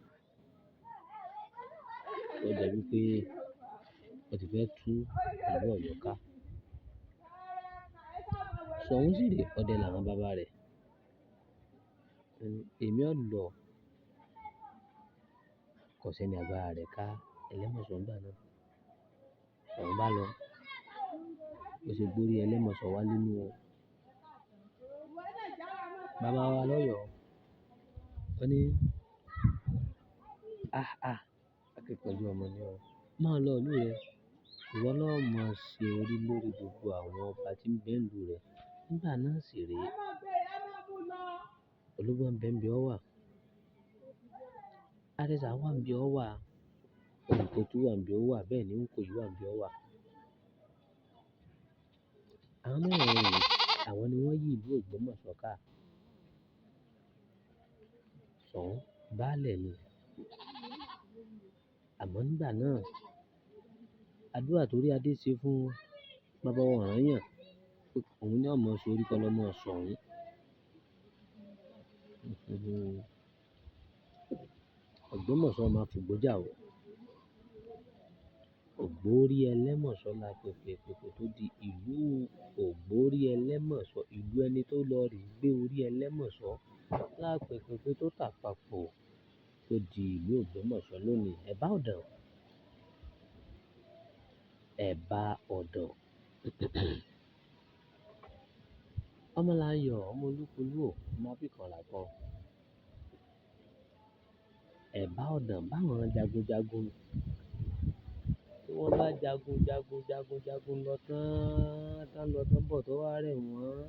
Ó jẹ́ wípé ó ti fẹ́ tú ìlú Ọ̀yọ́ ká. Ṣọ̀ún sì rè ọdẹ làwọn bàbá rẹ̀. Èmi ó lọ. Kò sẹ́ni agbára rẹ̀ ká Ẹlẹ́mọ̀ṣọ́ nígbà náà. Ṣọ̀ún bá lọ. Ó ṣe gbórí Ẹlẹ́mọ̀ṣọ́ wá nínú o. Bàbá wa lọ́yọ̀ọ́. Ó ní, akíkanjú ọmọ ni ọ́. Máa lọ ìlú rẹ. Ìwọ náà máa ṣe orí lórí gbogbo àwọn ọba tí ń bẹ ìlú rẹ. Nígbà náà sì rè é. Olúgbọ́n ń bẹ níbi ọ wà. Arẹsà wà níbi ọ wà. Olùkótó wà níbi ó wà. Bẹ́ẹ̀ ni Nkoyi wà níbi ọ wà. Àwọn mẹ́rin yìí, àwọn ni wọ́n yí ìlú Ògbómọ̀ṣọ́ ká. Ṣọ̀ún baálẹ̀ ni. Àmọ́ nígbà náà, àdúrà tó rí Adé ṣe fún bàbá Ọ̀rànyàn pé òun ní ọmọ sórí kọ́ lọ́mọ Ṣọ̀ún. Ògbómọ̀ṣọ́ máa fògbójà o. Ògbórí Ẹlẹ́mọ̀ṣọ́ la pèpè pèpè tó di ìlú Ògbórí Ẹlẹ́mọ̀ṣọ́, ìlú ẹni tó lọ rí gbé orí Ẹlẹ́mọ̀ṣọ́ la pèpè pé tó tà papọ̀ tó di ìlú Ògbómọ̀ṣọ́ lónìí. Ẹ̀bá Ọ̀dàn. Ẹ̀bá Ọ̀dàn. Ọmọláyọ̀, ọmọ olúkolú ò, ọmọ abíkan làkan. Ẹ̀bá Ọ̀dàn báwọn jagunjagun tí wọ́n bá jagun jagun jagun jagun lọ tán, tán lọ tán bọ̀ tó wá rẹ̀ wọ́n.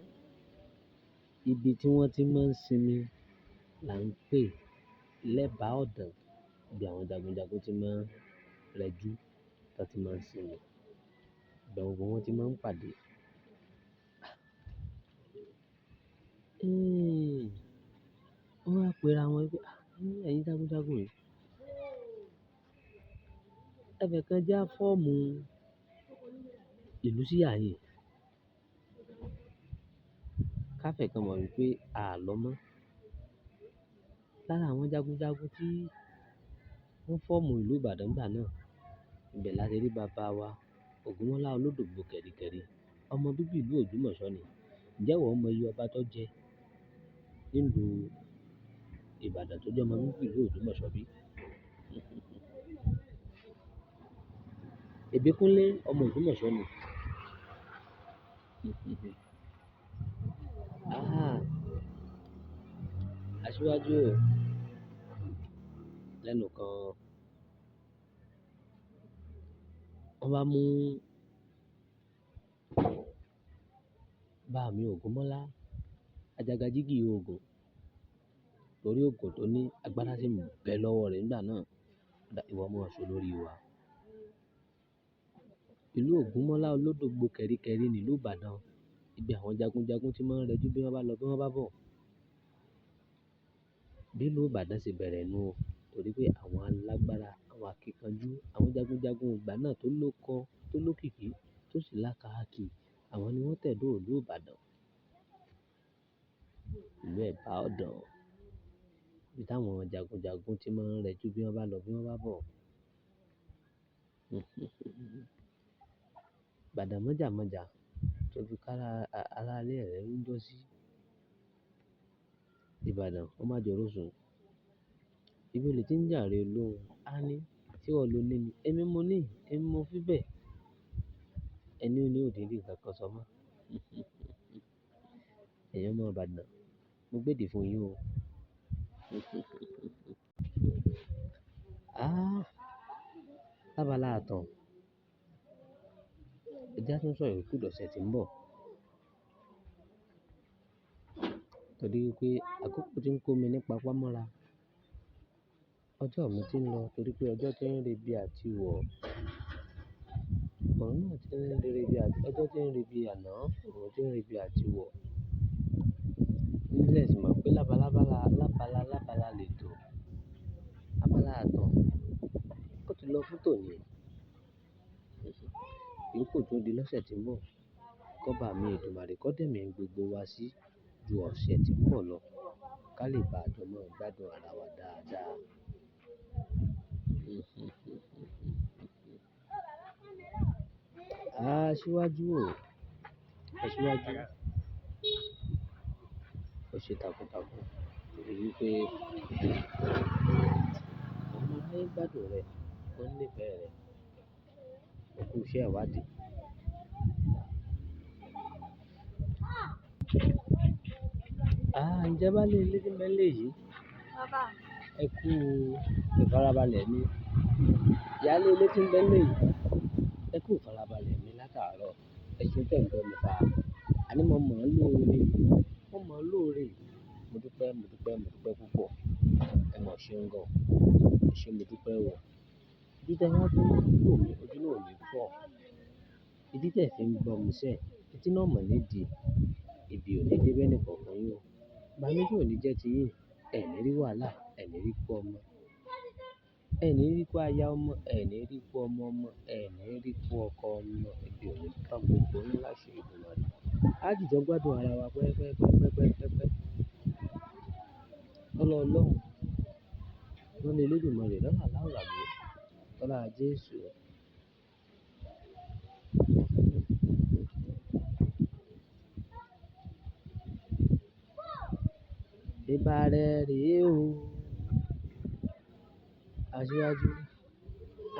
Ibi tí wọ́n ti máa ń sinmi là ń pè lẹ́bàá Ọ̀dàn. Ibi àwọn jagunjagun ti máa ń rẹjú, tán ti máa ń sinmi. Ibẹ̀ gbogbo wọn ti máa ń pàdé. Wọ́n wá pera wọn wípé, ẹ̀yin jagunjagun yìí, ẹ fẹ́ kan já fọ́ọ̀mù ìlú sí ààyè. Ká fẹ́ kan mọ̀ wípé a lọ mọ́. Lára àwọn jagunjagun tí wọ́n fọ́ọ̀mù ìlú Ìbàdàn nígbà náà, ibẹ̀ la ti rí bàbá wa Ògúnmọ́lá Olódògbò kẹ̀ríkẹ̀rí, ọmọ bíbí ìlú Ògbómọ̀ṣọ́ ni. Ǹjẹ́ ìwọ mọ iye ọba tó jẹ nílùú Ìbàdàn tó jẹ́ ọmọ bíbí ìlú Ògbómọ̀ṣọ́ bí? Ìbíkúnlé ọmọ Ògbómọ̀ṣọ́ ni. Aṣíwájú o, lẹ́nu kan, wọ́n bá mú bàámi Ògúnmọ́lá, ajagajígì ògùn, torí ògùn tó ní agbára sì ń bẹ lọ́wọ́ rẹ̀ nígbà náà. Dá ìwọ mọ́ ọ̀ṣọ́ lórí wa. Ìlú Ògúnmọ́lá Olódògbò kẹ̀ríkẹ̀rí nílùú Ìbàdàn. Ibi àwọn jagunjagun tí máa ń rẹjú bí wọ́n bá lọ bí wọ́n bá bọ̀. Bí ìlú Ìbàdàn ṣe bẹ̀rẹ̀ nù o, torí pé àwọn alágbára, àwọn akíkanjú, àwọn jagunjagun ìgbà náà tó lóko, tó lókìkí, tó sì lákaakì, àwọn ni wọ́n tẹ̀dó ìlú Ìbàdàn. Ìlú Ẹ̀bá Ọ̀dàn. Ibi táwọn jagunjagun tí máa ń rẹjú bí wọ́n bá lọ bí wọ́n bá bọ̀. Ìbàdàn mọ́jàmọ́jà tó fi ká ara ilé rẹ̀ ń jọ́ sí. Ìbàdàn, ó má jọ̀rọ̀ sùn. Ibi olè tí ń jàre lóhùn, á ní tí wọ́n ló ní ni. Èmi mo ní, èmi mo fi bẹ́ẹ̀. Ẹni ó ní òdì rí nǹkan kan sọ mọ́. Ẹ̀yin ọmọ Ìbàdàn, mo gbèdì fún yín o. Lábala àtàn. Ẹja tún sọ̀rọ̀ ikú lọ́sẹ̀ tí ń bọ̀. Torí pé àkókò tí ń kó mi nípa pamọ́ra. Ọjọ́ mi ti ń lọ torí pé ọjọ́ tí ń re bí àti wọ̀. Òun náà tí ń re bí àti, ọjọ́ tí ń re bí àná, òun tí ń re bí àti wọ̀. Nílẹ̀ sì mọ̀ pé lábalábá lábala lábala lè tò. Abala àtàn. Ó ti lọ fún tòní. Ìyókù tún di lọ́sẹ̀ tí ń bọ̀. Kọ́ba mi Èdùmàrè kọ́ dẹ̀mí gbogbo wa sí ju ọ̀sẹ̀ tí ń bọ̀ lọ. Ká lè bá àjọ máa gbádùn ara wa dáadáa. Aṣíwájú o, aṣíwájú. Ó ṣe takuntakun torí wípé ọmọ aráyé gbádùn rẹ̀, wọ́n nífẹ̀ẹ́ rẹ̀. Ó kú iṣẹ́ ìwádìí. Ǹjẹ́ bá lé ilé tí ń bẹ lé yìí? Bàbá. Ẹ kú ìfarabalẹ̀ mi. Ìyá lé ilé tí ń bẹ lé yìí. Ẹ kú ìfarabalẹ̀ mi látàárọ̀. Ẹ ṣé tẹ̀ ń gbọ́ mi fà. Àní mo mọ̀ ọ́n lóore. Mo mọ̀ ọ́n lóore. Mo dúpẹ́, mo dúpẹ́, mo dúpẹ́ púpọ̀. Ẹ mọ̀ ṣe ń gan. Ẹ ṣé mo dúpẹ́ o. Ojú tẹ wá fi ń wò mí, ojú náà ò ní fọ́. Etí tẹ̀ fi ń gbọ́ mi sẹ́, etí náà mọ̀ ní di. Ibi ò ní dé bẹ́ẹ̀ ní kọ̀ọ̀kan yín o. Ìbànújẹ́ ò ní jẹ́ ti yín. Ẹ ní rí wàhálà, ẹ ní rí ikú ọmọ. Ẹ ní rí ikú aya ọmọ, ẹ ní rí ikú ọmọ ọmọ, ẹ ní rí ikú ọkọ ọmọ. Ibi ò ní bá gbogbo yín láṣẹ Èdùmàrè. A jìjọ gbádùn ara wa pẹ́pẹ́pẹ́pẹ́pẹ́pẹ́. Lọ́lọ́ Ọlọ́run, lọ́lọ́ Elédùmarè, lọ́lá Aláùràbí, lọ́lá Jésù. Ìbà rẹ rèé o. Aṣíwájú,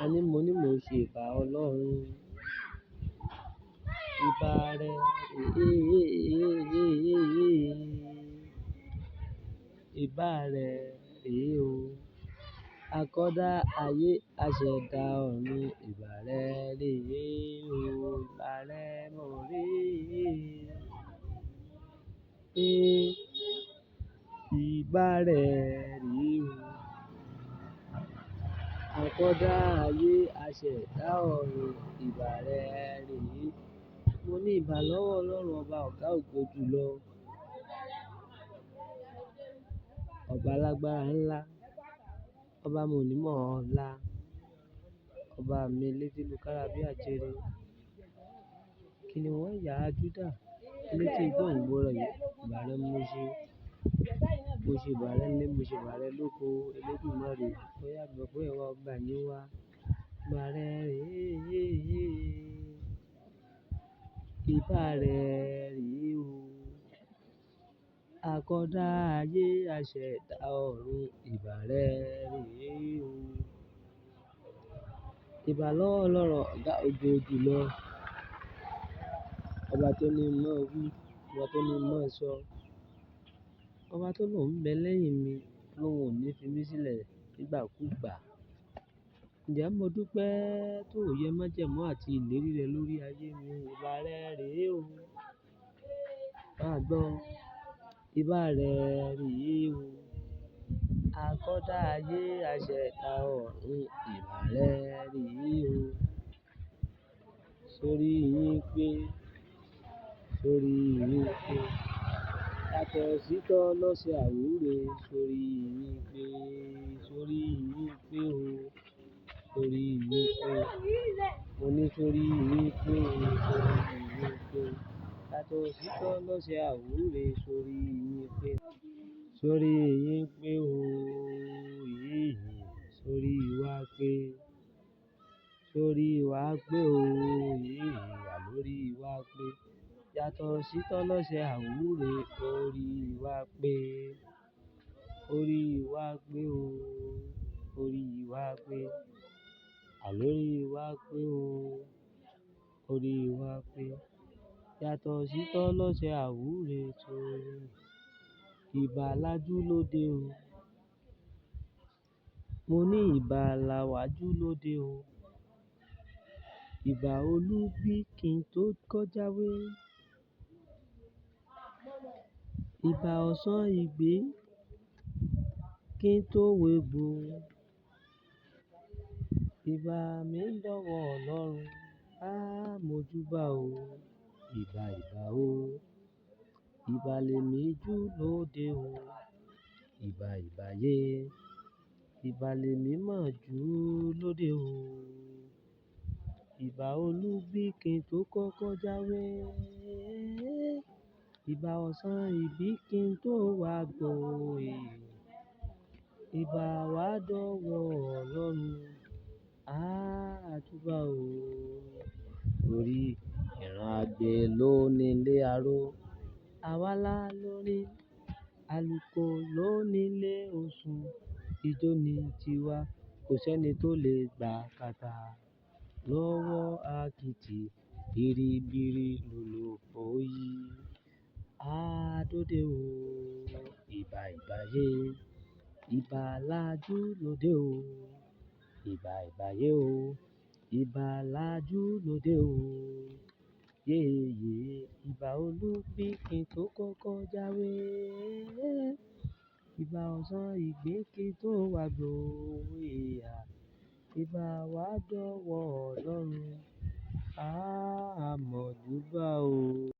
a ní mo ní mo ṣe ìbà Ọlọ́run. Ìbà rẹ rèé. Ìbà rẹ rèé o. Akọ́dá ayé, aṣẹ̀dá ọ̀run. Ìbà rẹ rèé o. Ìbà rẹ mọ̀ rèé. Ìbà rẹ rèé o. Akọ́dá ayé, aṣẹ̀dá ọ̀run. Ìbà rẹ rèé. Mo ní ìbà lọ́wọ́ Ọlọ́run ọba ọ̀gá ògo jùlọ. Ọba alágbára ńlá, ọba mọ̀nímọ̀ ọ̀la, ọba mi létí lukára bí àjẹrẹ. Kìnìún ẹ̀yà Júdà, létí gbòǹgbò rẹ̀, ìbà rẹ mo ṣe. Mo ṣe ìbà rẹ nílé, mo ṣe ìbà rẹ lóko, Elédùmarè. Ó yá gbọpẹ́ wa, gbà yín wá. Ìbà rẹ rèé. Ìbà rẹ rèé o. Akọ́dá ayé, aṣẹ̀dá ọ̀run. Ìbà rẹ rèé o. Ìbà lọ́wọ́ Ọlọ́run ọ̀gá ògo jùlọ. Ọba tó ní mọ̀ wí, ọba tó ní mọ̀ sọ, ọba tó lòun ń bẹ lẹ́yìn mi, lóun ò ní fi mí sílẹ̀ nígbàkúùgbà. Ǹjẹ́ mo dúpẹ́ tó yẹ májẹ̀mú àti ìlérí rẹ lórí ayé mi. Ìbà rẹ rèé o. Máa gbọ́. Ìbà rẹ rèé o. Akọ́dá ayé, aṣẹ̀dá ọ̀run. Ìbà rẹ rèé o. Sórí yín pé, sórí yín pé. Yàtọ̀ sí tọ́ lọ́sẹ̀ àwúre. Sórí yín pé, sórí yín pé o. Sórí yín pé. Mo ní sórí yín pé o, sórí yín pé. Yàtọ̀ sí tọ́ lọ́sẹ̀ àwúre. Sórí yín pé. Sórí yín pé o. Sórí wa pé. Sórí wa pé o. Àlórí wa pé. Yàtọ̀ sí tọ́ lọ́sẹ̀ àwúre. Orí wa pé. Orí wa pé o. Orí wa pé. Àlórí wa pé o. Orí wa pé. Yàtọ̀ sí tọ́ lọ́sẹ̀ àwúre. Sórí ìbà lajú lóde o. Mo ní ìbà làwájú lóde o. Ìbà olúbí kí n tó kọjáwé. Ìbà ọ̀sán ìgbé kí n tó wégbò. Ìbà mi ń dọ̀wọ́ Ọlọ́run, á mojúbà o. Ìbà ìbà o. Ìbà lèmi jú lóde o. Ìbà ìbà yé. Ìbà lèmi mọ̀ jú lóde o. Ìbà olúbí kí n tó kọ́kọ́ jáwé. Ìbà ọ̀sán ìbí kí n tó wá gbò. Ìbà wá dọ̀wọ́ Ọlọ́run, á júbà o. Torí ìran àgbẹ̀ ló nílé aró. Àwa la lórin, àlùkò ló nílé osùn. Ijó ni tiwa, kò sẹ́ni tó lè gbà kàtà lọ́wọ́ àkìtì. Biribiri lólobó yí. Adóde o. Ìbà ìbà yé. Ìbà lajú lóde o. Ìbà ìbà yé o. Ìbà lajú lóde o. Yéyé. Ìbà olúbí kí n tó kọ́kọ́ jáwé. Ìbà ọ̀sán ìgbín kí n tó wá gbò. Ìbà wá dọ̀wọ́ Ọlọ́run, á mojúbà o.